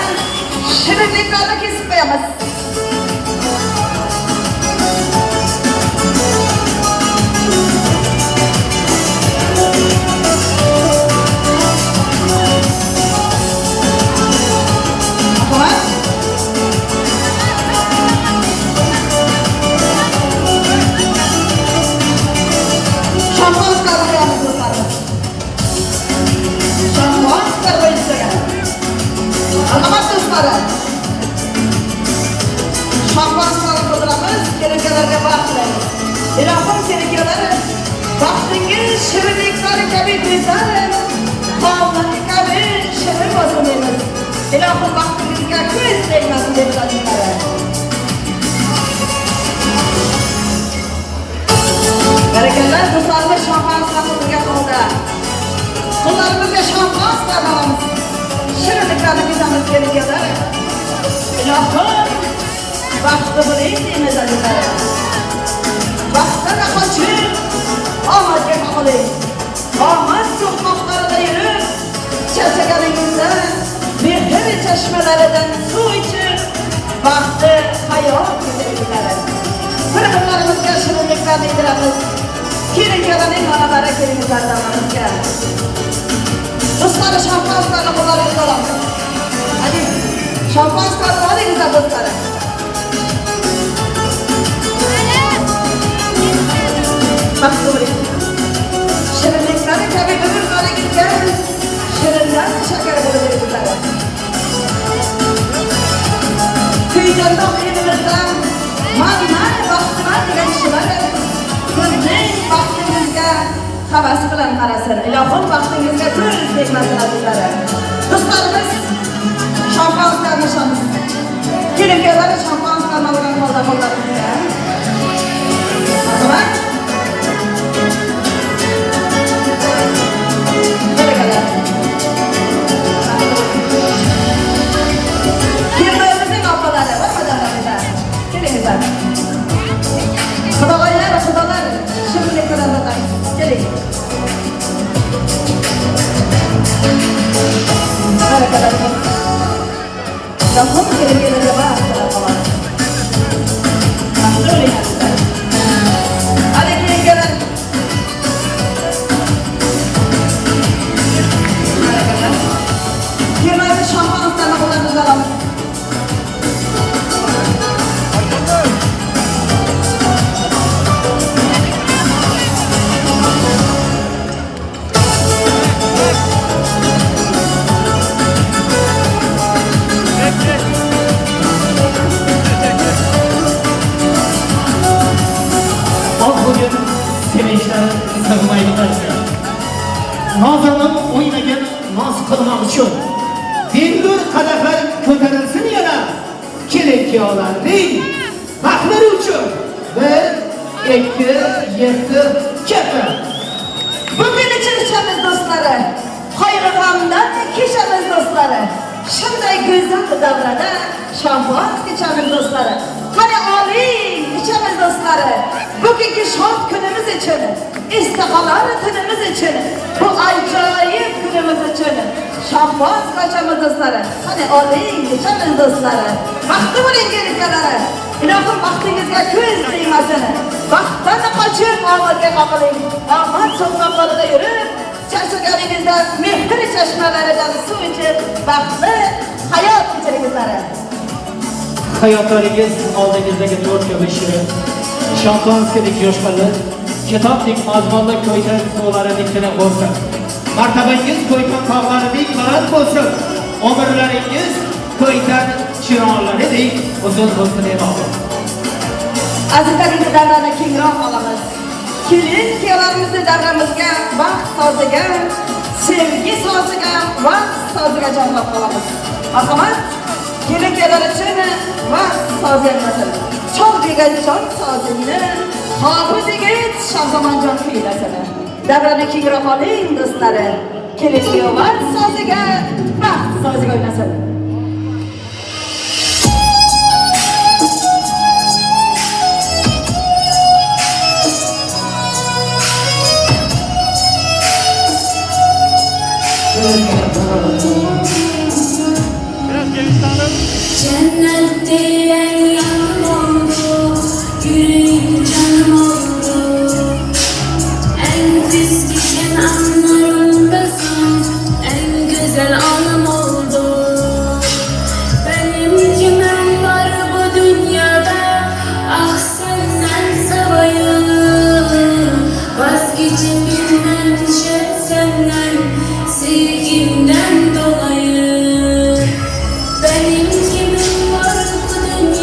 shirinliklarni kesib qo'yamiz. Marhamat. Şampanskilarni qo'yamiz do'stlarimiz. Şampanskilar qo'yilsa. Marhamat do'stlar. Şampanskilarni qo'ydiramiz, kelin-kellarga baxt tilaymiz. Ilohim kelin-kellar, baxtingiz shirinliklari kabi go'zal, qonlari kabi shirin bo'lsin deymiz. Ilohim baxtingizga ko'z tegmasin deymiz azizlar. Barakallah do'stlarimiz şampanskilarni qo'ygan holda qo'llarimizga şampanskilarni olamiz. Shirinliklarni kesamiz kelin-kellar. Ilohim baxtli bo'ling deymiz azizlar. Baxtdan qochib, omadga qoling. Omad so'qmoqlarida yurib, charchaganingizda mehr chashmalaridan suv ichib, baxtli hayot kechiringlar. Bir-birlarimizga shirinliklarni yediramiz. Kelin-kelinning onalari kelingizlar davramizga. Do'stlar, şampanskilarni qo'llaringizga olamiz. Hadi, şampanskilarni olingizlar do'stlar. Baxtli bo'ling. Shirinliklari kabi bir-birlaringizga shirindan shakar bo'lib beringizlar. Kuygandoq elimizdan man-man baxtiman degan kishilar bizning baxtingizga havas bilan qarasin. Ilohim baxtingizga ko'z tegmasin azizlar. Do'stlarimiz şampanskilarni ochamiz. Kelin-kellar şampanskilarni olgan holda qo'llarimizga. Marhamat. Barakalla. Kelinlarimizning opalari bormi davramizda? Kelingizlar. Xudolar, xudolar, shirinlik bilan keling. Barakalla. Ilohim kelin-kuyovlarga baxt tilab qolamiz. Baxtli bo'ling, azizlar. Hadi kelin-kuyovlar. Barakalla. Kelmaydi shampanlarni qo'llarimizga olamiz. Oh bugun sevinchlar sig'maydi qalbga. Nozanim o'ynagan noz qilmoq uchun bellur qadahlar ko'tarilsin yana kelin kuyovlarning baxtlari uchun. 1 2 7 ketdi. Bugun uchun ichamiz do'stlari. Qayg'u-g'amdan kechamiz do'stlari. Shunday go'zal davrada shampanskiy ichamiz do'stlari. Qani oling, ichamiz do'stlari. Bugungi shod kunimiz uchun, istiqolar tunimiz uchun, bu ajoyib kunimiz uchun shampanskiy ichamiz do'stlari. Qani oling, ichamiz do'stlari. Baxtli bo'ling kelin-kuyovlari. Ilohim baxtingizga ko'z tegmasin. Baxtdan qochib omadga qoqiling. Omad so'qmoqlarida yurib, charchaganingizda mehr chashmalaridan suv ichib, baxtli hayot kechiringizlar. Hayotlaringiz oldingizdagi to'rt kabi shirin, shampanskidek jo'shqinli, kitobdek mazmunli ko'ytan suvlarining tili bo'lsin. Martabangiz ko'ytan tog'laridek baland bo'lsin. Umrlaringiz ko'ytan chirollaridek uzun bo'lsin ilohim. Azizlar, endi davrani kengroq olamiz. Kelin kuyovlarimizni davramizga baxt soziga, sevgi soziga, vaqt soziga jamlab qolamiz. Marhamat, kelin kuyovlar uchun vaqt sozi yangrasin. Chol degan jon sozingni, hofiz yigit Shahzamonjon kuylasin. Davrani kengroq oling do'stlari. Kelin kuyovlar soziga, baxt soziga o'ynasin. Cennet diyen yanım oldu, yüreğim canım oldu. En pis geçen anlarımdasın, en güzel anım oldu. Benim kimim var bu dünyada, ah senden savayım. Vazgeçebilmem şet senden, sevgimden dolayı. Benim kimim var bu dünyada,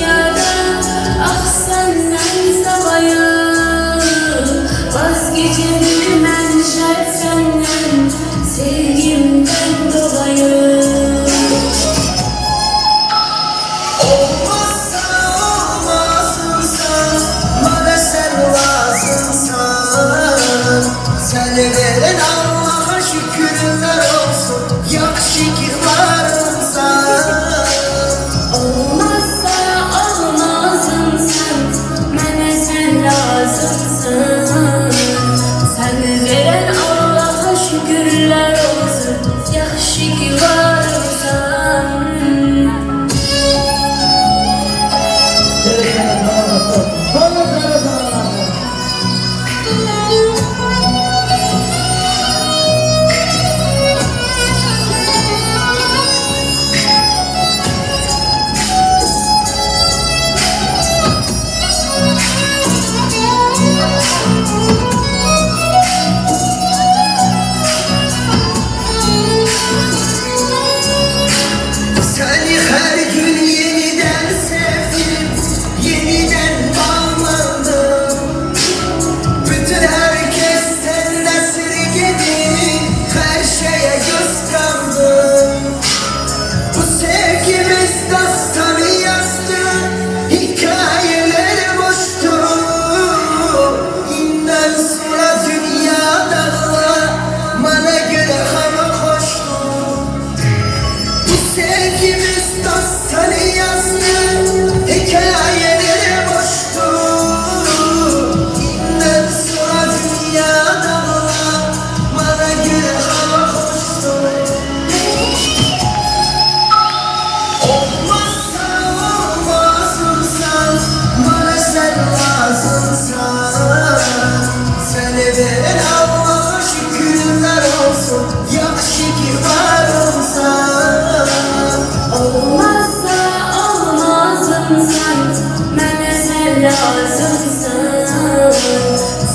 Lazımsan.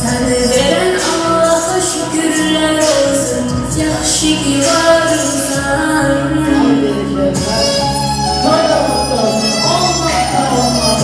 Seni veren Allah'a şükürler olsun. Yaxşı ki varımsan. To'ylar qutlu olsun. Olmazsa olmaz.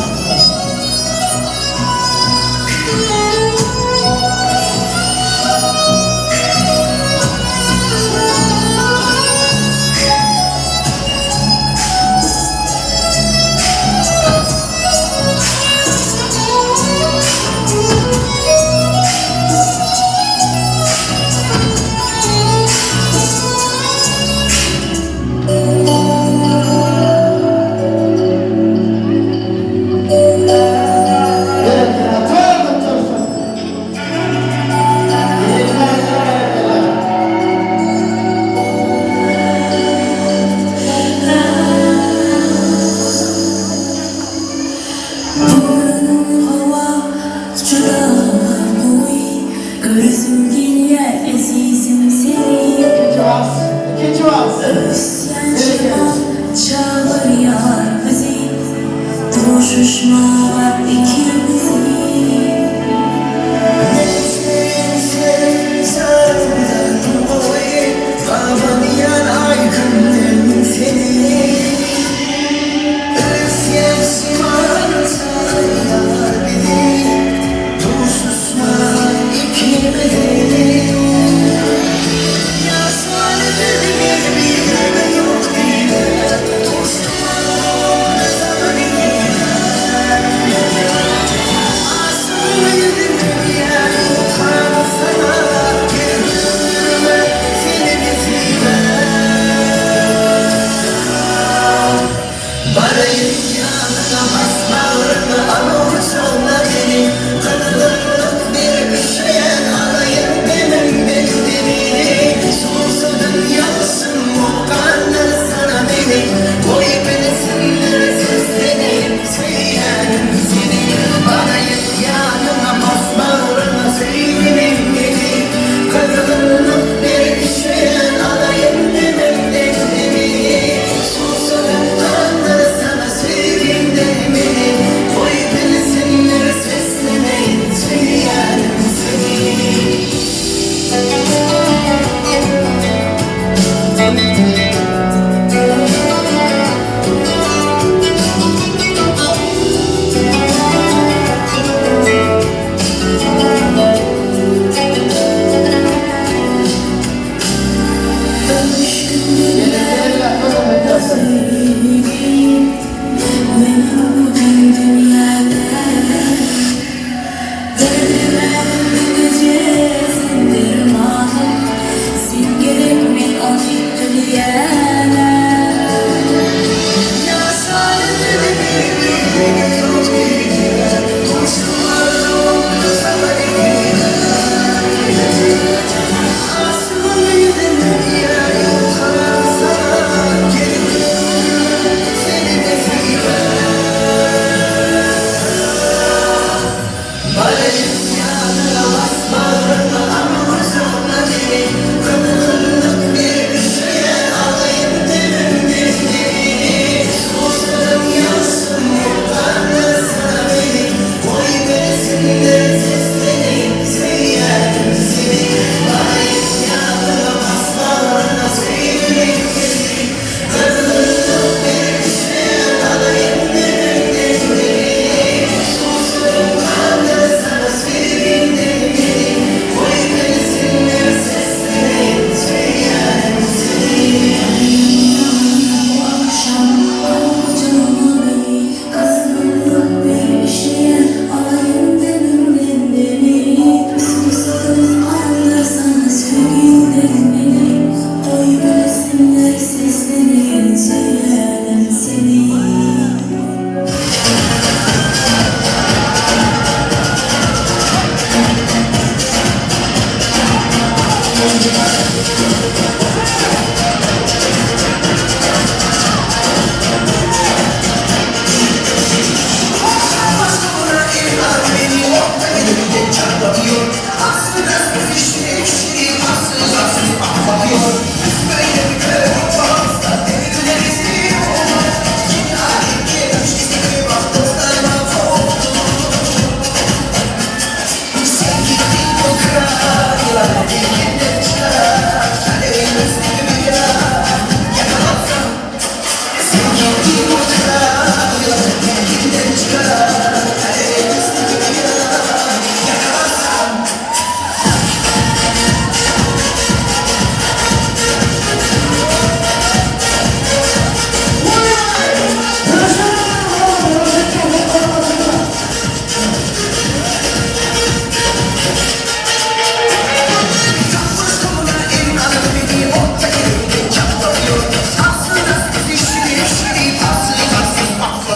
Bereket, to'ylar qutlu olsun. Kelinlar, erkaklar. Bugun havo juda quyi. Ko'rgim kelyar azizim seni. Ikkinchi vals, ikkinchi vals. O'sgan shamol chaqiryor bizi. Tug'ishishmoqqa ikimizni.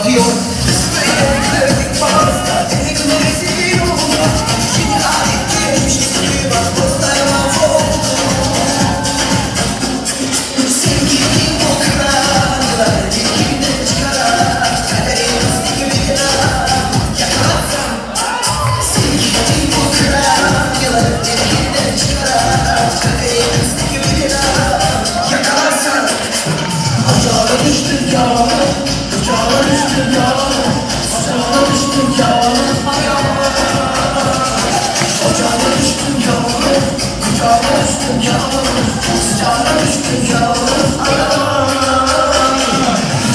çarpıyor. Böyle fazla deli güne rezil oldum. Yeni adet gibi bak dostlarıma oldu. Sevgilim o krallar ilkinden çıkarak kaderimizdeki bir yakalarsam. Sevgilim o krallar ilkinden çıkarak kaderimizdeki bir yakalarsam. Ocağına düştüm ya, ocağına düştüm ya, ocağına düştüm ya. Ocağına düştüm ya, kucağına düştüm ya, sıcağına düştüm ya.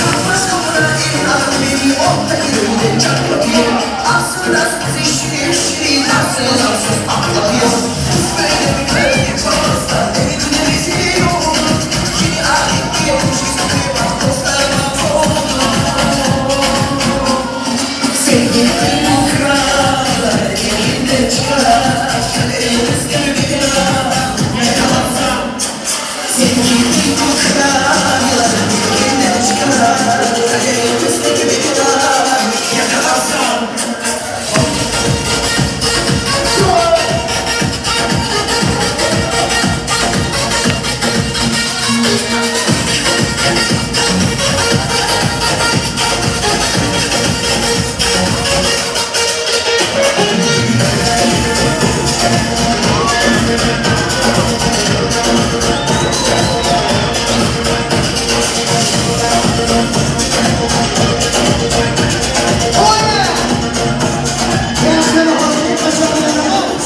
Kalkmaz kapına elin adam beni orta yerinde çarpıyor. Arsız arsız şirin şirin arsız arsız aklatıyor. Böyle bir böyle fazla deli güne rezil oldum. Yeni adet diyormuş bak dostlarıma oldu. Sevgilim o krallar elinde çıkarak kaderimiz gibi bir yakalarsam. Sevgilim o krallar elinde çıkarak kaderimiz gibi bir yakalarsam.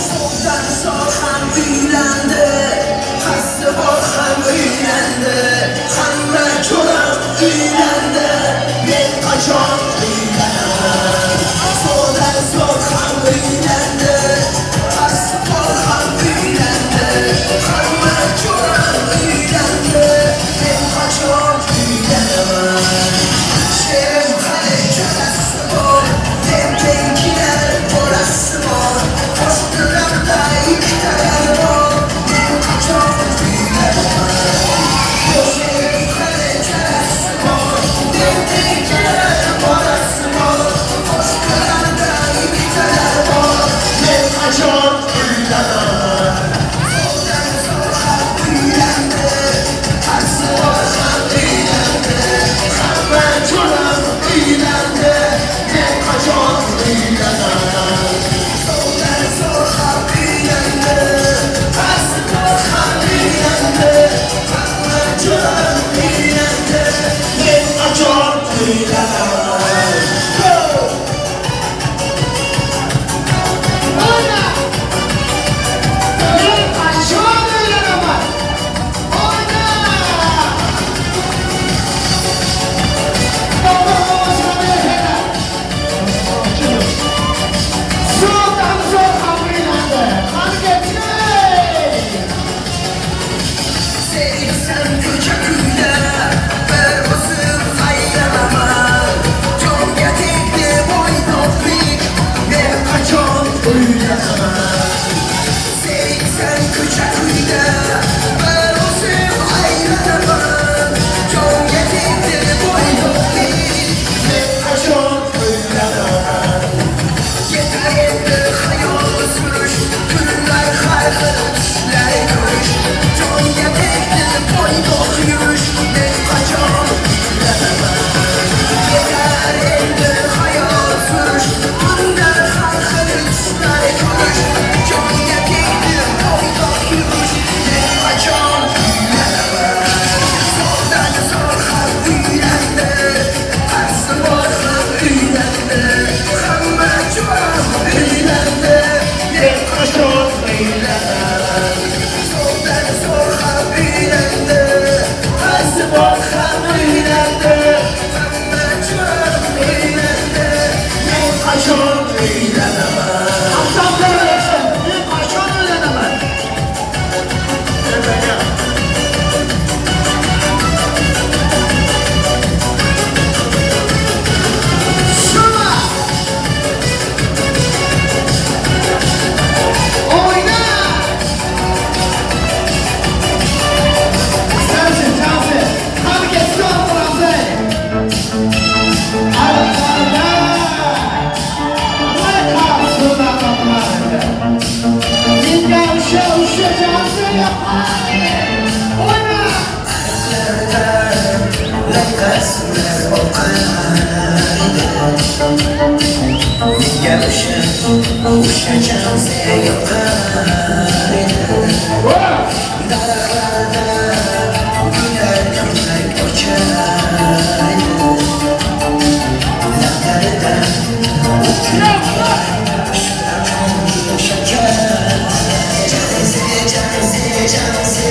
Soldan sol ham uylandi, qaysi bor ham uylandi, hamma jo'ram uylandi, men qachon uylanaman? Soldan sol ham uylandi, qaysi bor ham uylandi, hamma jo'ram uylandi, men qachon uylanaman? Sherim hali jalasi bor, erkaklar bolasi bor, qo'shnilarda ikkitalar bor, men qachon uylanaman? Sherim hali jalasi bor, erkaklar bolasi bor, qo'shnilarda ikkitalar bor, men qachon uylanaman? Soldan sol ham uylandi, qaysi bor ham uylandi, hamma jo'ram uylandi, men qachon uylanaman? Soldan sol ham uylandi, qaysi bor ham uylandi, hamma jo'ram uylandi, men qachon uylanaman? Go! Men qachon uylanaman? Oyna! Sultan zo'r ham uylandi. Qani ketdik! Sevsem ko'cha kuyda bir o'zim aylanaman. edi. Menga o'sha jansi yoqar edi. Daraxtlarda gullar ko'mak ochar edi. Lablarida shunaqangi shakar. Jansi, jansi, jansi,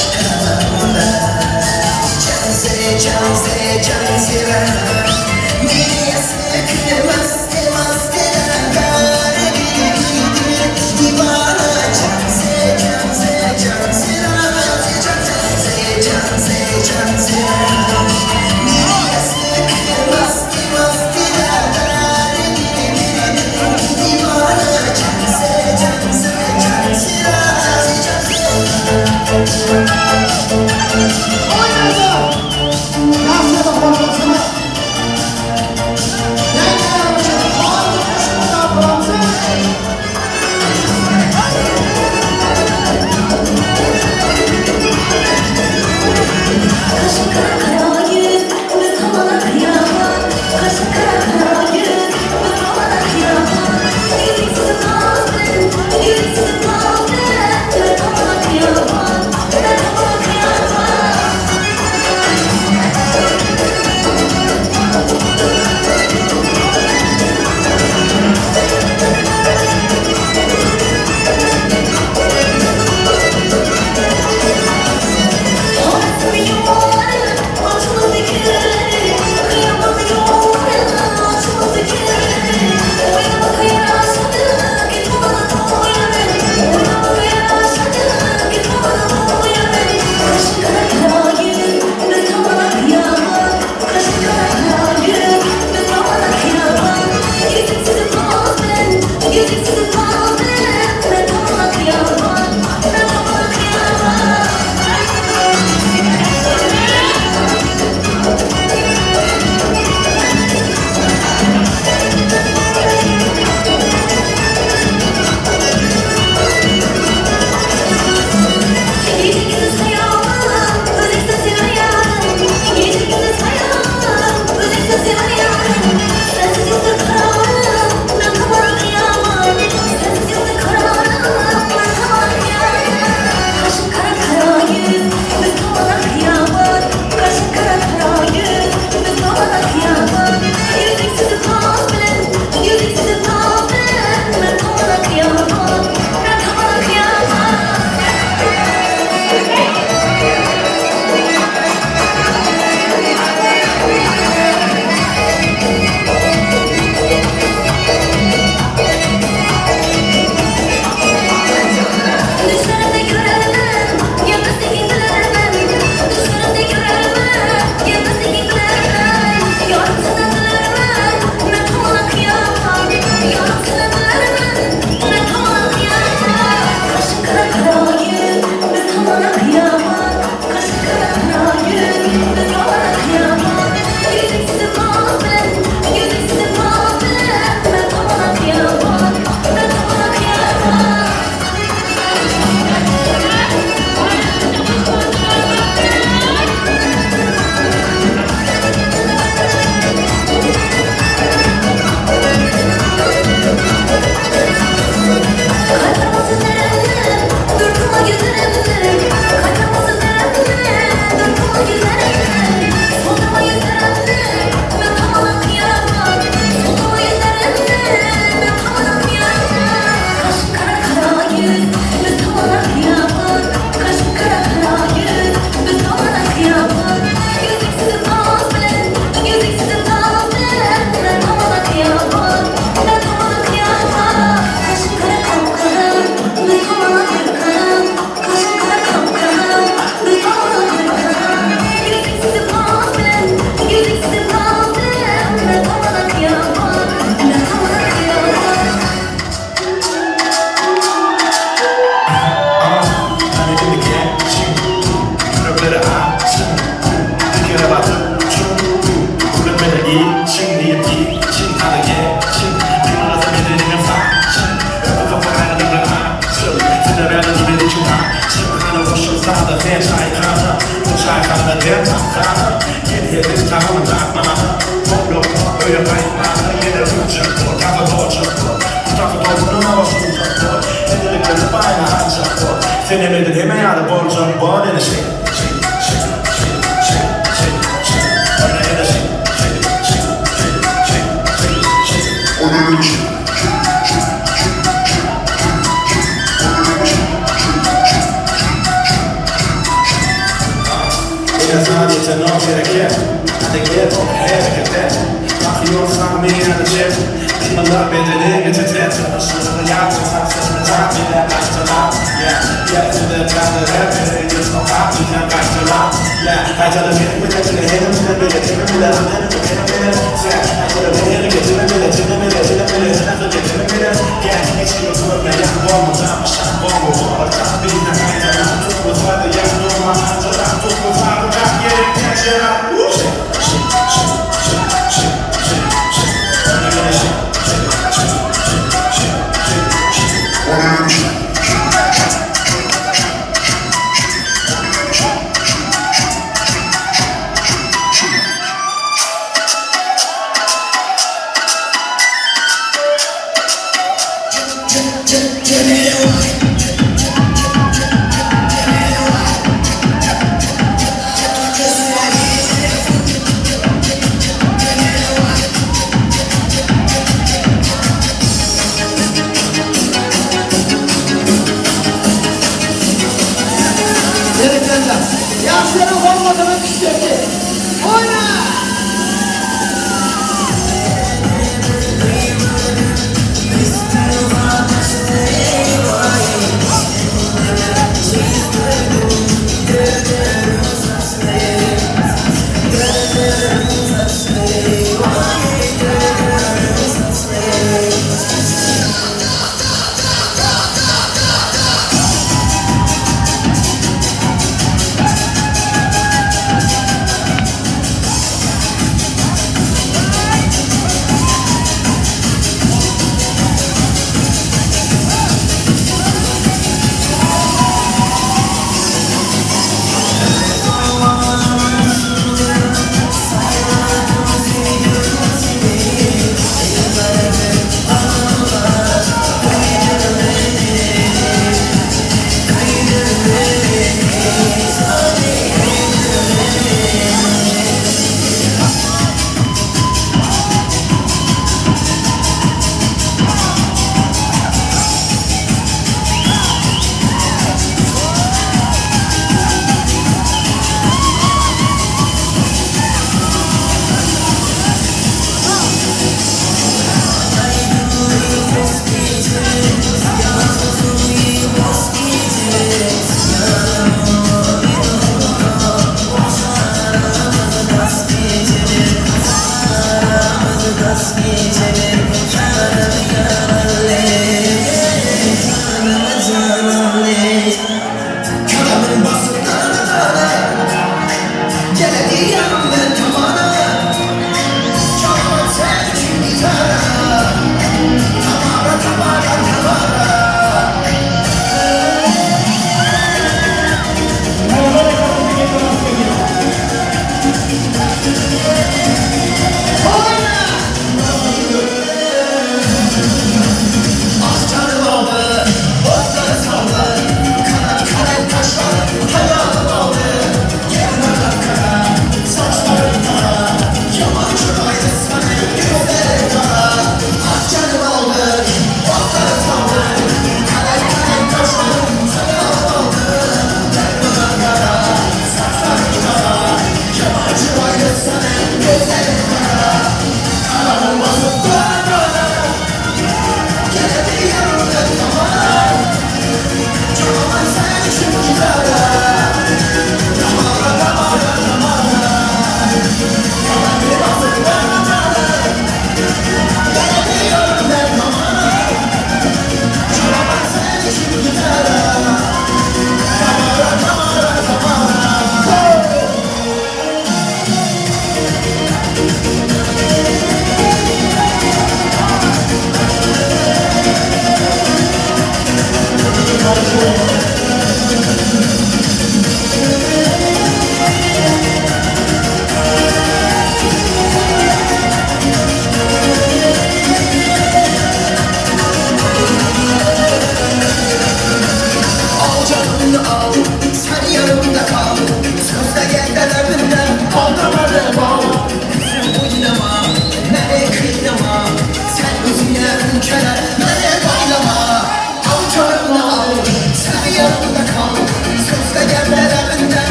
Yaxshi.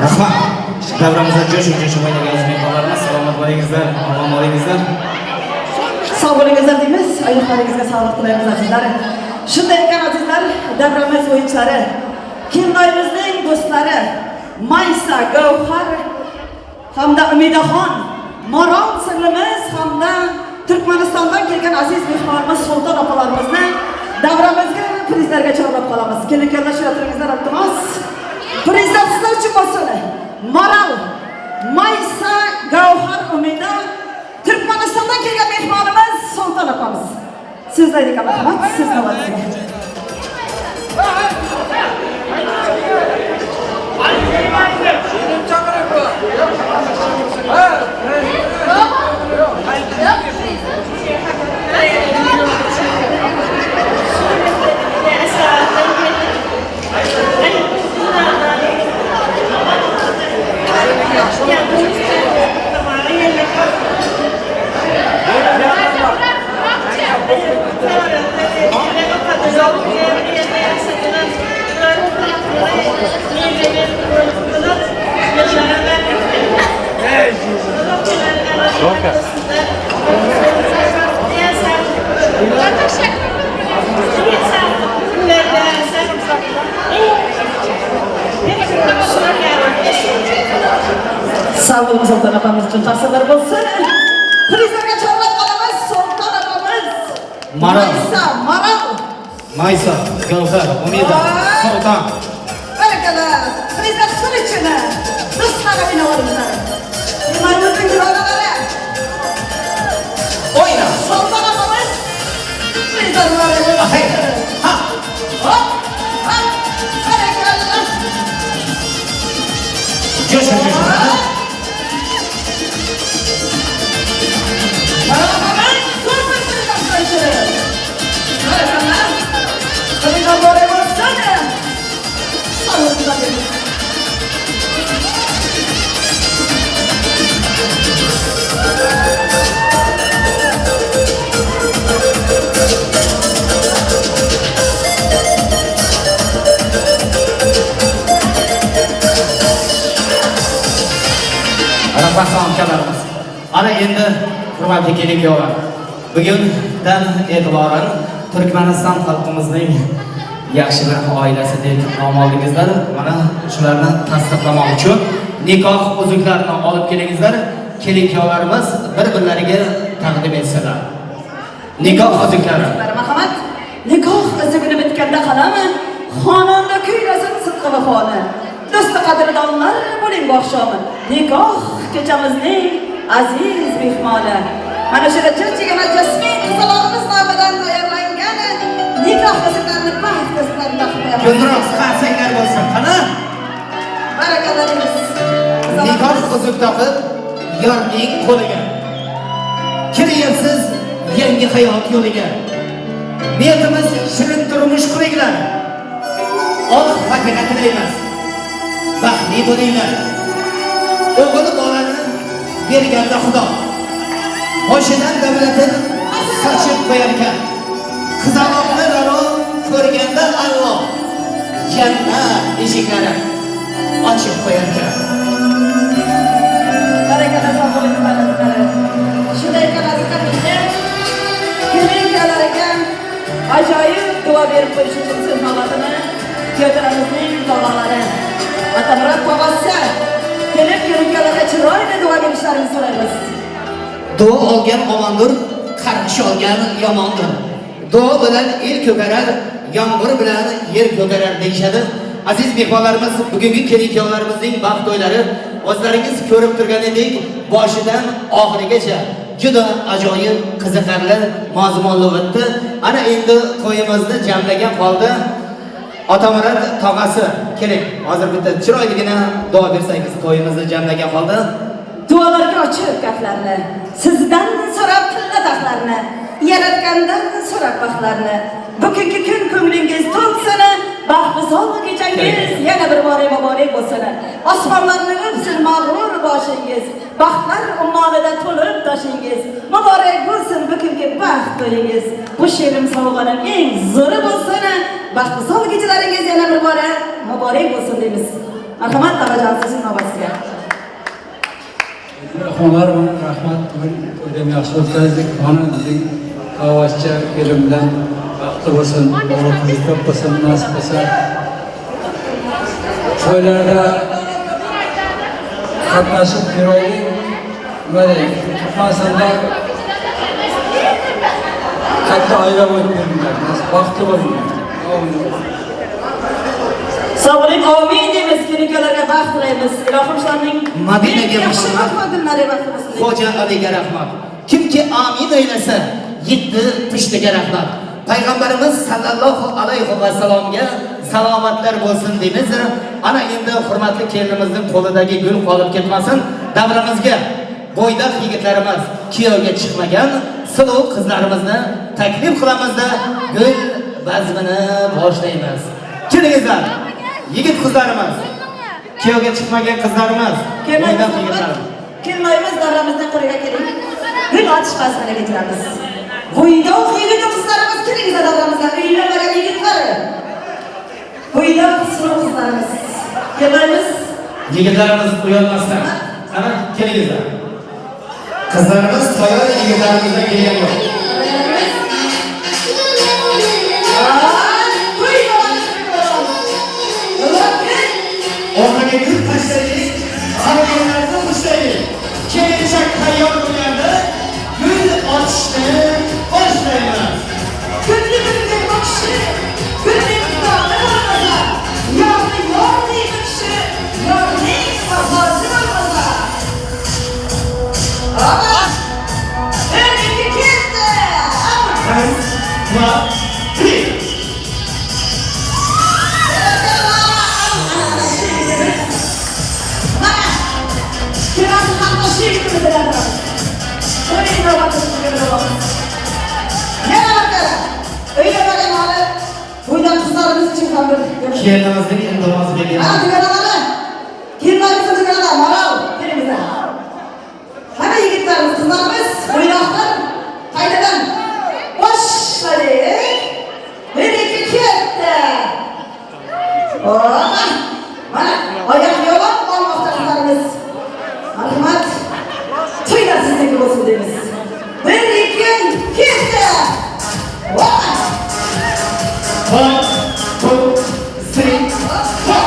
Rahmat. Davramizda jo'shib-jo'shib o'ynagan aziz mehmonlarimiz, salomat bo'lingizlar, omon bo'lingizlar. Sog' bo'lingizlar deymiz, oyoqlaringizga sog'liq tilaymiz azizlar. Shunday ekan azizlar, davramiz o'yinchilari, kelinoyimizning do'stlari Maysa, Gavhar hamda Umidaxon, Marom singlimiz hamda Turkmanistondan kelgan aziz mehmonimiz Sulton opalarimizni davramizga prizlarga chorlab qolamiz. Kelin-kuyovlar turingizlar iltimos. Prizlar sizlar uchun bo'lsin. Maral, Maysa, Gavhar, Umida, Turkmanistondan kelgan mehmonimiz Sulton opamiz. Sizlarga rahmat, siz navbatga. Sağ olun Sultan opamiz uchun tarsaklar bo'lsin. Prizlarga chorlab qolamiz Sulton opamiz. Maral. Maysa, Maral. Maysa, Gavhar, Umida, Sulton. Barakalla. Prizlar sizlar uchun. Do'stlar o'ynaveringlar. Mehmonimizning birodarlari. O'yna. Sulton opamiz. Prizlar muborak. Ha. Hop. Hop. Barakalla. Jo'shib jo'shib. Rahmat san'atkorlarimiz. Ana endi hurmatli kelin-kuyovlar, bugundan e'tiboran Turkmaniston xalqimizning yaxshi bir oilasi deb nom oldingizlar. Mana shularni tasdiqlamoq uchun nikoh uzuklarini olib kelingizlar. Kelin-kuyovlarimiz bir-birlariga taqdim etsinlar. Nikoh uzuklari. Marhamat. Nikoh uzugini bitganda qalami, xonanda kuylasin sidqi vafoni. Do'sti qadrdonlar bo'ling bu oqshomi. Nikoh kechamizning aziz mehmonlar. Mana shunda jimjigina Jasmin qizalog'imiz nomidan tayyorlangan nikoh qo'shiqlarini, baxt qo'shiqlarini taqdim qo'yamiz. Guldiroz qarsaklar bo'lsin. Qani? Barakalarimiz. Nikoh uzuk topib yorning qo'liga. Kiryapsiz yangi hayot yo'liga. Niyatimiz shirin turmush quringlar. Oq fatiha tilaymiz. Baxtli bo'linglar. O'g'il bolani berganda Xudo boshidan davlatini sochib qo'yarkan. Qizaloqni ravo ko'rganda Alloh jannat eshiklari ochib qo'yarkan. Barakalla, sog' bo'ling, azizlarim. Shunday ekan, azizlar, kelin ajoyib duo berib qo'yish uchun so'z navbatini kuyovlarimizning tog'alari Atamurod tog'asi kelib kelin chiroyli duo berishlarini so'raymiz. Duo olgan omondir, qarg'ish olgan yomondir. Duo bilan el ko'karar, yomg'ir bilan yer ko'karar deyishadi. Aziz mehmonlarimiz, bugungi kelin kuyovlarimizning baxt to'ylari o'zlaringiz ko'rib turganidek boshidan oxirigacha juda ajoyib, qiziqarli, mazmunli o'tdi. Ana endi to'yimizni jamlagan holda Otamurod tog'asi keling, hozir bitta chiroyligina duo bersangiz to'yimizni jamlagan holda. Duolarga ochib kaflarni, sizdan so'rab tilla taxlarni, yaratgandan so'rab baxtlarni. Bugungi kun ko'nglingiz to'lsin, baxt visol kechangiz yana bir bora muborak bo'lsin. Osmonlarni o'psin mag'rur boshingiz, baxtlar ummonida to'lib toshingiz. Muborak bo'lsin bugungi baxt to'yingiz. Bu she'rim sovg'aning eng zo'ri bo'lsin. Baxt visol kechalaringiz yana bir bora muborak bo'lsin deymiz. Marhamat tog'ajon, sizning navbatingizga. Mehmonlar, rahmat, bugun to'yni yaxshi o'tkazdik. Mana bizning tog'achcha kelin bilan baxtli bo'lsin, bola qizi ko'p bo'lsin, nasib bo'lsa. To'ylarda qatnashib yuraylik. Nima deylik, Turkmanistonda katta oila bo'lib yuringlar, baxtli bo'linglar. Sog' bo'ling, amin deymiz, kelin-kuyovlarga baxt tilaymiz. Ilohim shularning Madinaga yaxshi Muhammad kunlari baxtli bo'lsin. Xo'ja Aliga rahmat. Kimki amin aylasa, yetti pushtiga rahmat. Payg'ambarimiz sallallohu alayhi va sallamga salomatlar bo'lsin deymiz. Ana endi hurmatli kelinimizning qo'lidagi gul qolib ketmasin. Davramizga bo'ydoq yigitlarimiz, kuyovga chiqmagan suluv qizlarimizni taklif qilamizda gul bazmini boshlaymiz. Kelingizlar, yigit qizlarimiz, kuyovga chiqmagan qizlarimiz, bo'ydoq yigitlarimiz. Kelinoyimiz davramizning qo'liga keling. Gul otish bazmini kechiramiz. Bo'ydoq yigit qizlarimiz kelingizlar davramizga, uylanmagan yigitlar. Bo'ydoq suluv qizlarimiz. Kelinoyimiz, yigitlarimiz uyalmasdan. Qani, kelingizlar. Qizlarimiz tayyor, yigitlarimizdan kelgan yo'q. O'rtaga gul tashlaylik, xaroylarni xushlaylik. Kelinchak tayyor bo'lganda gul otishni boshlaymiz. Gulli gulli bu kishi, gulning doni bo'lmasa, yorni yor deydi kishi, yorning vafosi bo'lmasa. Hop! Bir, ikki, ketdi! Раз, два, три. Mana! Kelasi hamda shu yigitni bilaman. To'y navbatini bilamiz. Yana bir karra. Uylanmagan holi bo'ydoq qizlarimiz uchun ham bir Kelinimizning iltimosi bergan. Mana dugonalar. Kelinlarimizni dugonalar, marol, kelingizlar. Mana yigitlarimiz, qizlarimiz, bo'ydoqlar qaytadan boshladik. Bir, ikki, ketdi. Hop! Mana oyoq yo'lab olmoqda qizlarimiz. Marhamat. To'ylar sizniki bo'lsin deymiz. Bir, ikki, ketdi. Hop! One, two, three, four.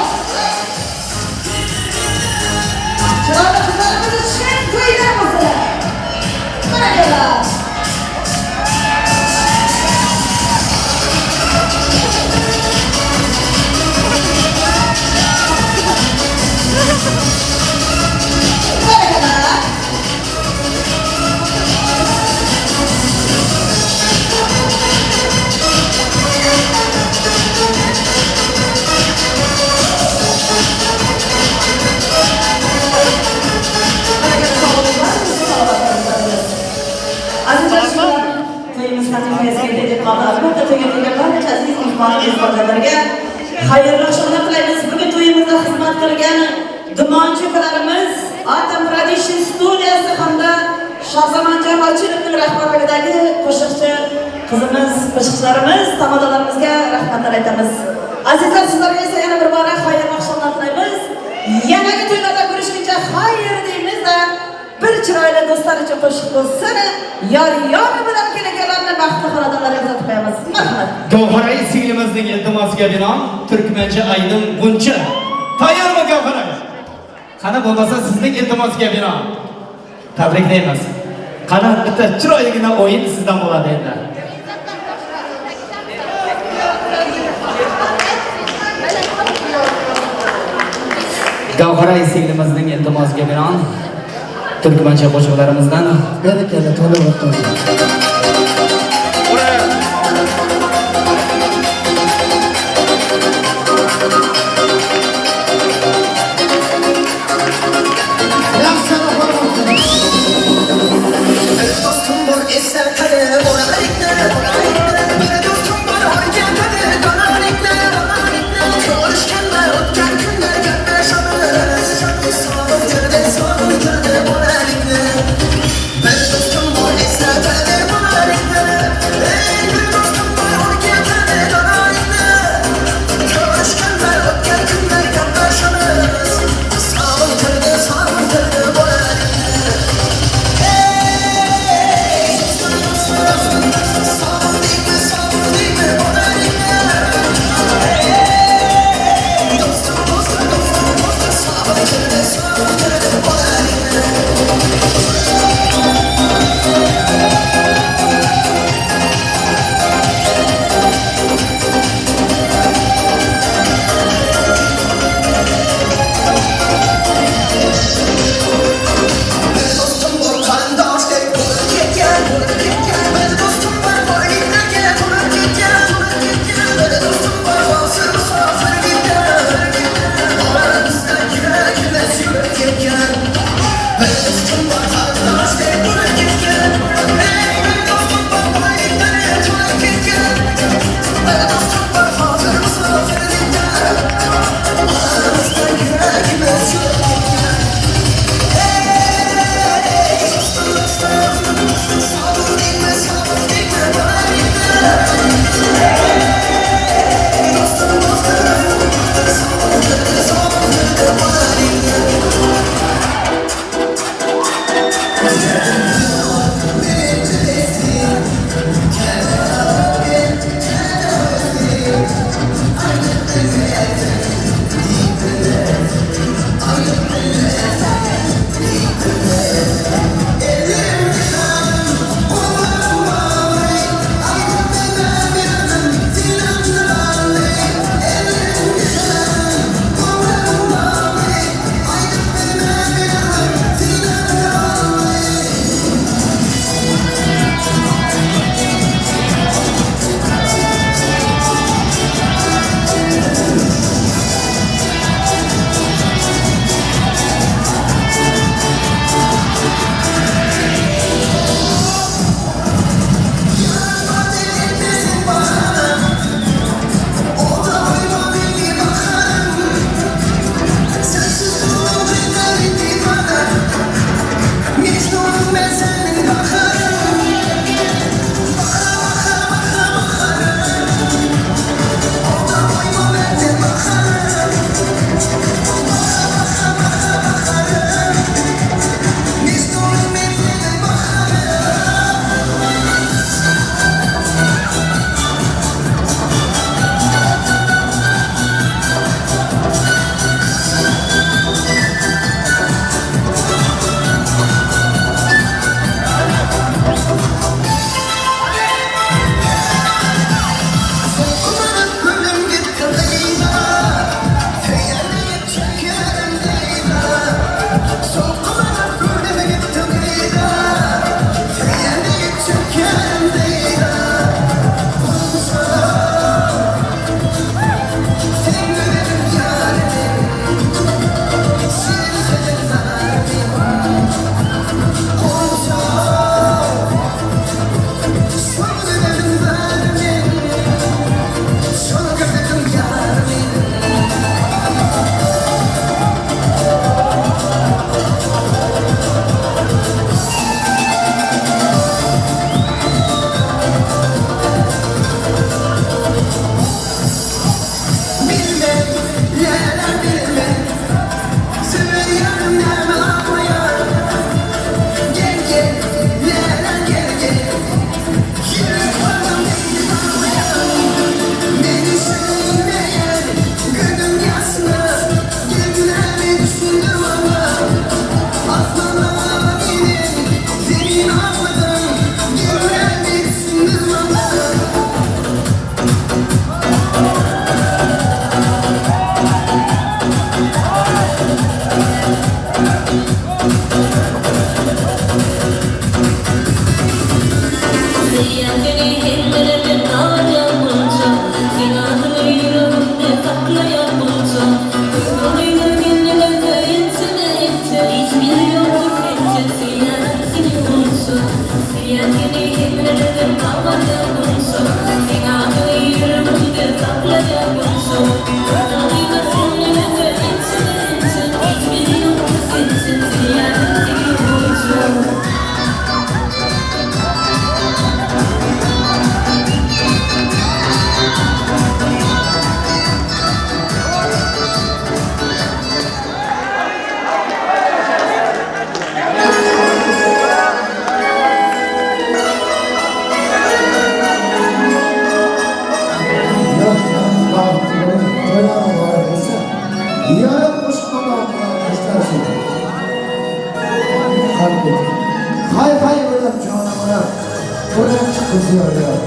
Chiroyli qizlarimiz uchun to'ylar bo'lsin. Barakalla. mezbonlarga xayrli oqshomlar tilaymiz. Bugun to'yimizda xizmat qilgan dumonchi ukalarimiz, Atom Production studiyasi hamda Shahzamonjon Ochilovning rahbarligidagi qo'shiqchi qizimiz, qo'shiqchilarimiz, tomodalarimizga rahmatlar aytamiz. Azizlar, sizlarga esa yana bir bora xayrli oqshomlar tilaymiz. Yanagi to'ylarda ko'rishguncha xayr deymiz-da, bir chiroyli do'stlar uchun qo'shiq bo'lsin. Yor yor bilan kelganlarni baxtli xonadonlarga kuzatib qo'yamiz. Marhamat. Gavharay singlimizning iltimosiga binoan turkmancha aydim G'uncha. Tayyormi Gavharay? Qani bo'lmasa sizning iltimosga binoan. Tabriklaymiz. Qani bitta chiroyligina o'yin sizdan bo'ladi endi. Gavharay singlimizning iltimosiga binoan turkmancha qo'shiqlarimizdan Barakalla, to'la o'tdi. Bir dostum bor eslatadi bolalikni, bir dostum bor o'rgatadi donolikni. Ko'rishganlar o'tgan kunlar gaplashamiz, sog'intirdi, sog'intirdi bolalikni. Bir dostum bor eslatadi bolalikni, ey bir dostum bor o'rgatadi donolikni. Ko'rishganlar o'tgan kunlar gaplashamiz, sog'intirdi, sog'intirdi bolalikni. Bir dostum bor qarindoshdek bo'lib ketgan, bir dostum bor boyliklarga to'lib ketgan, bir dostum bor hozir musofirlikda, oramizda yuragimiz yurib ketgan. Bir dostum bor qarindoshdek bo'lib ketgan, ey bir dostum bor boyliklarga to'lib ketgan, bir dostum bor hozir musofirlikda, oramizda yuragimiz yurib ketgan. Hay hay o'lam jonim o'lam, o'lamchi qiz yor yor.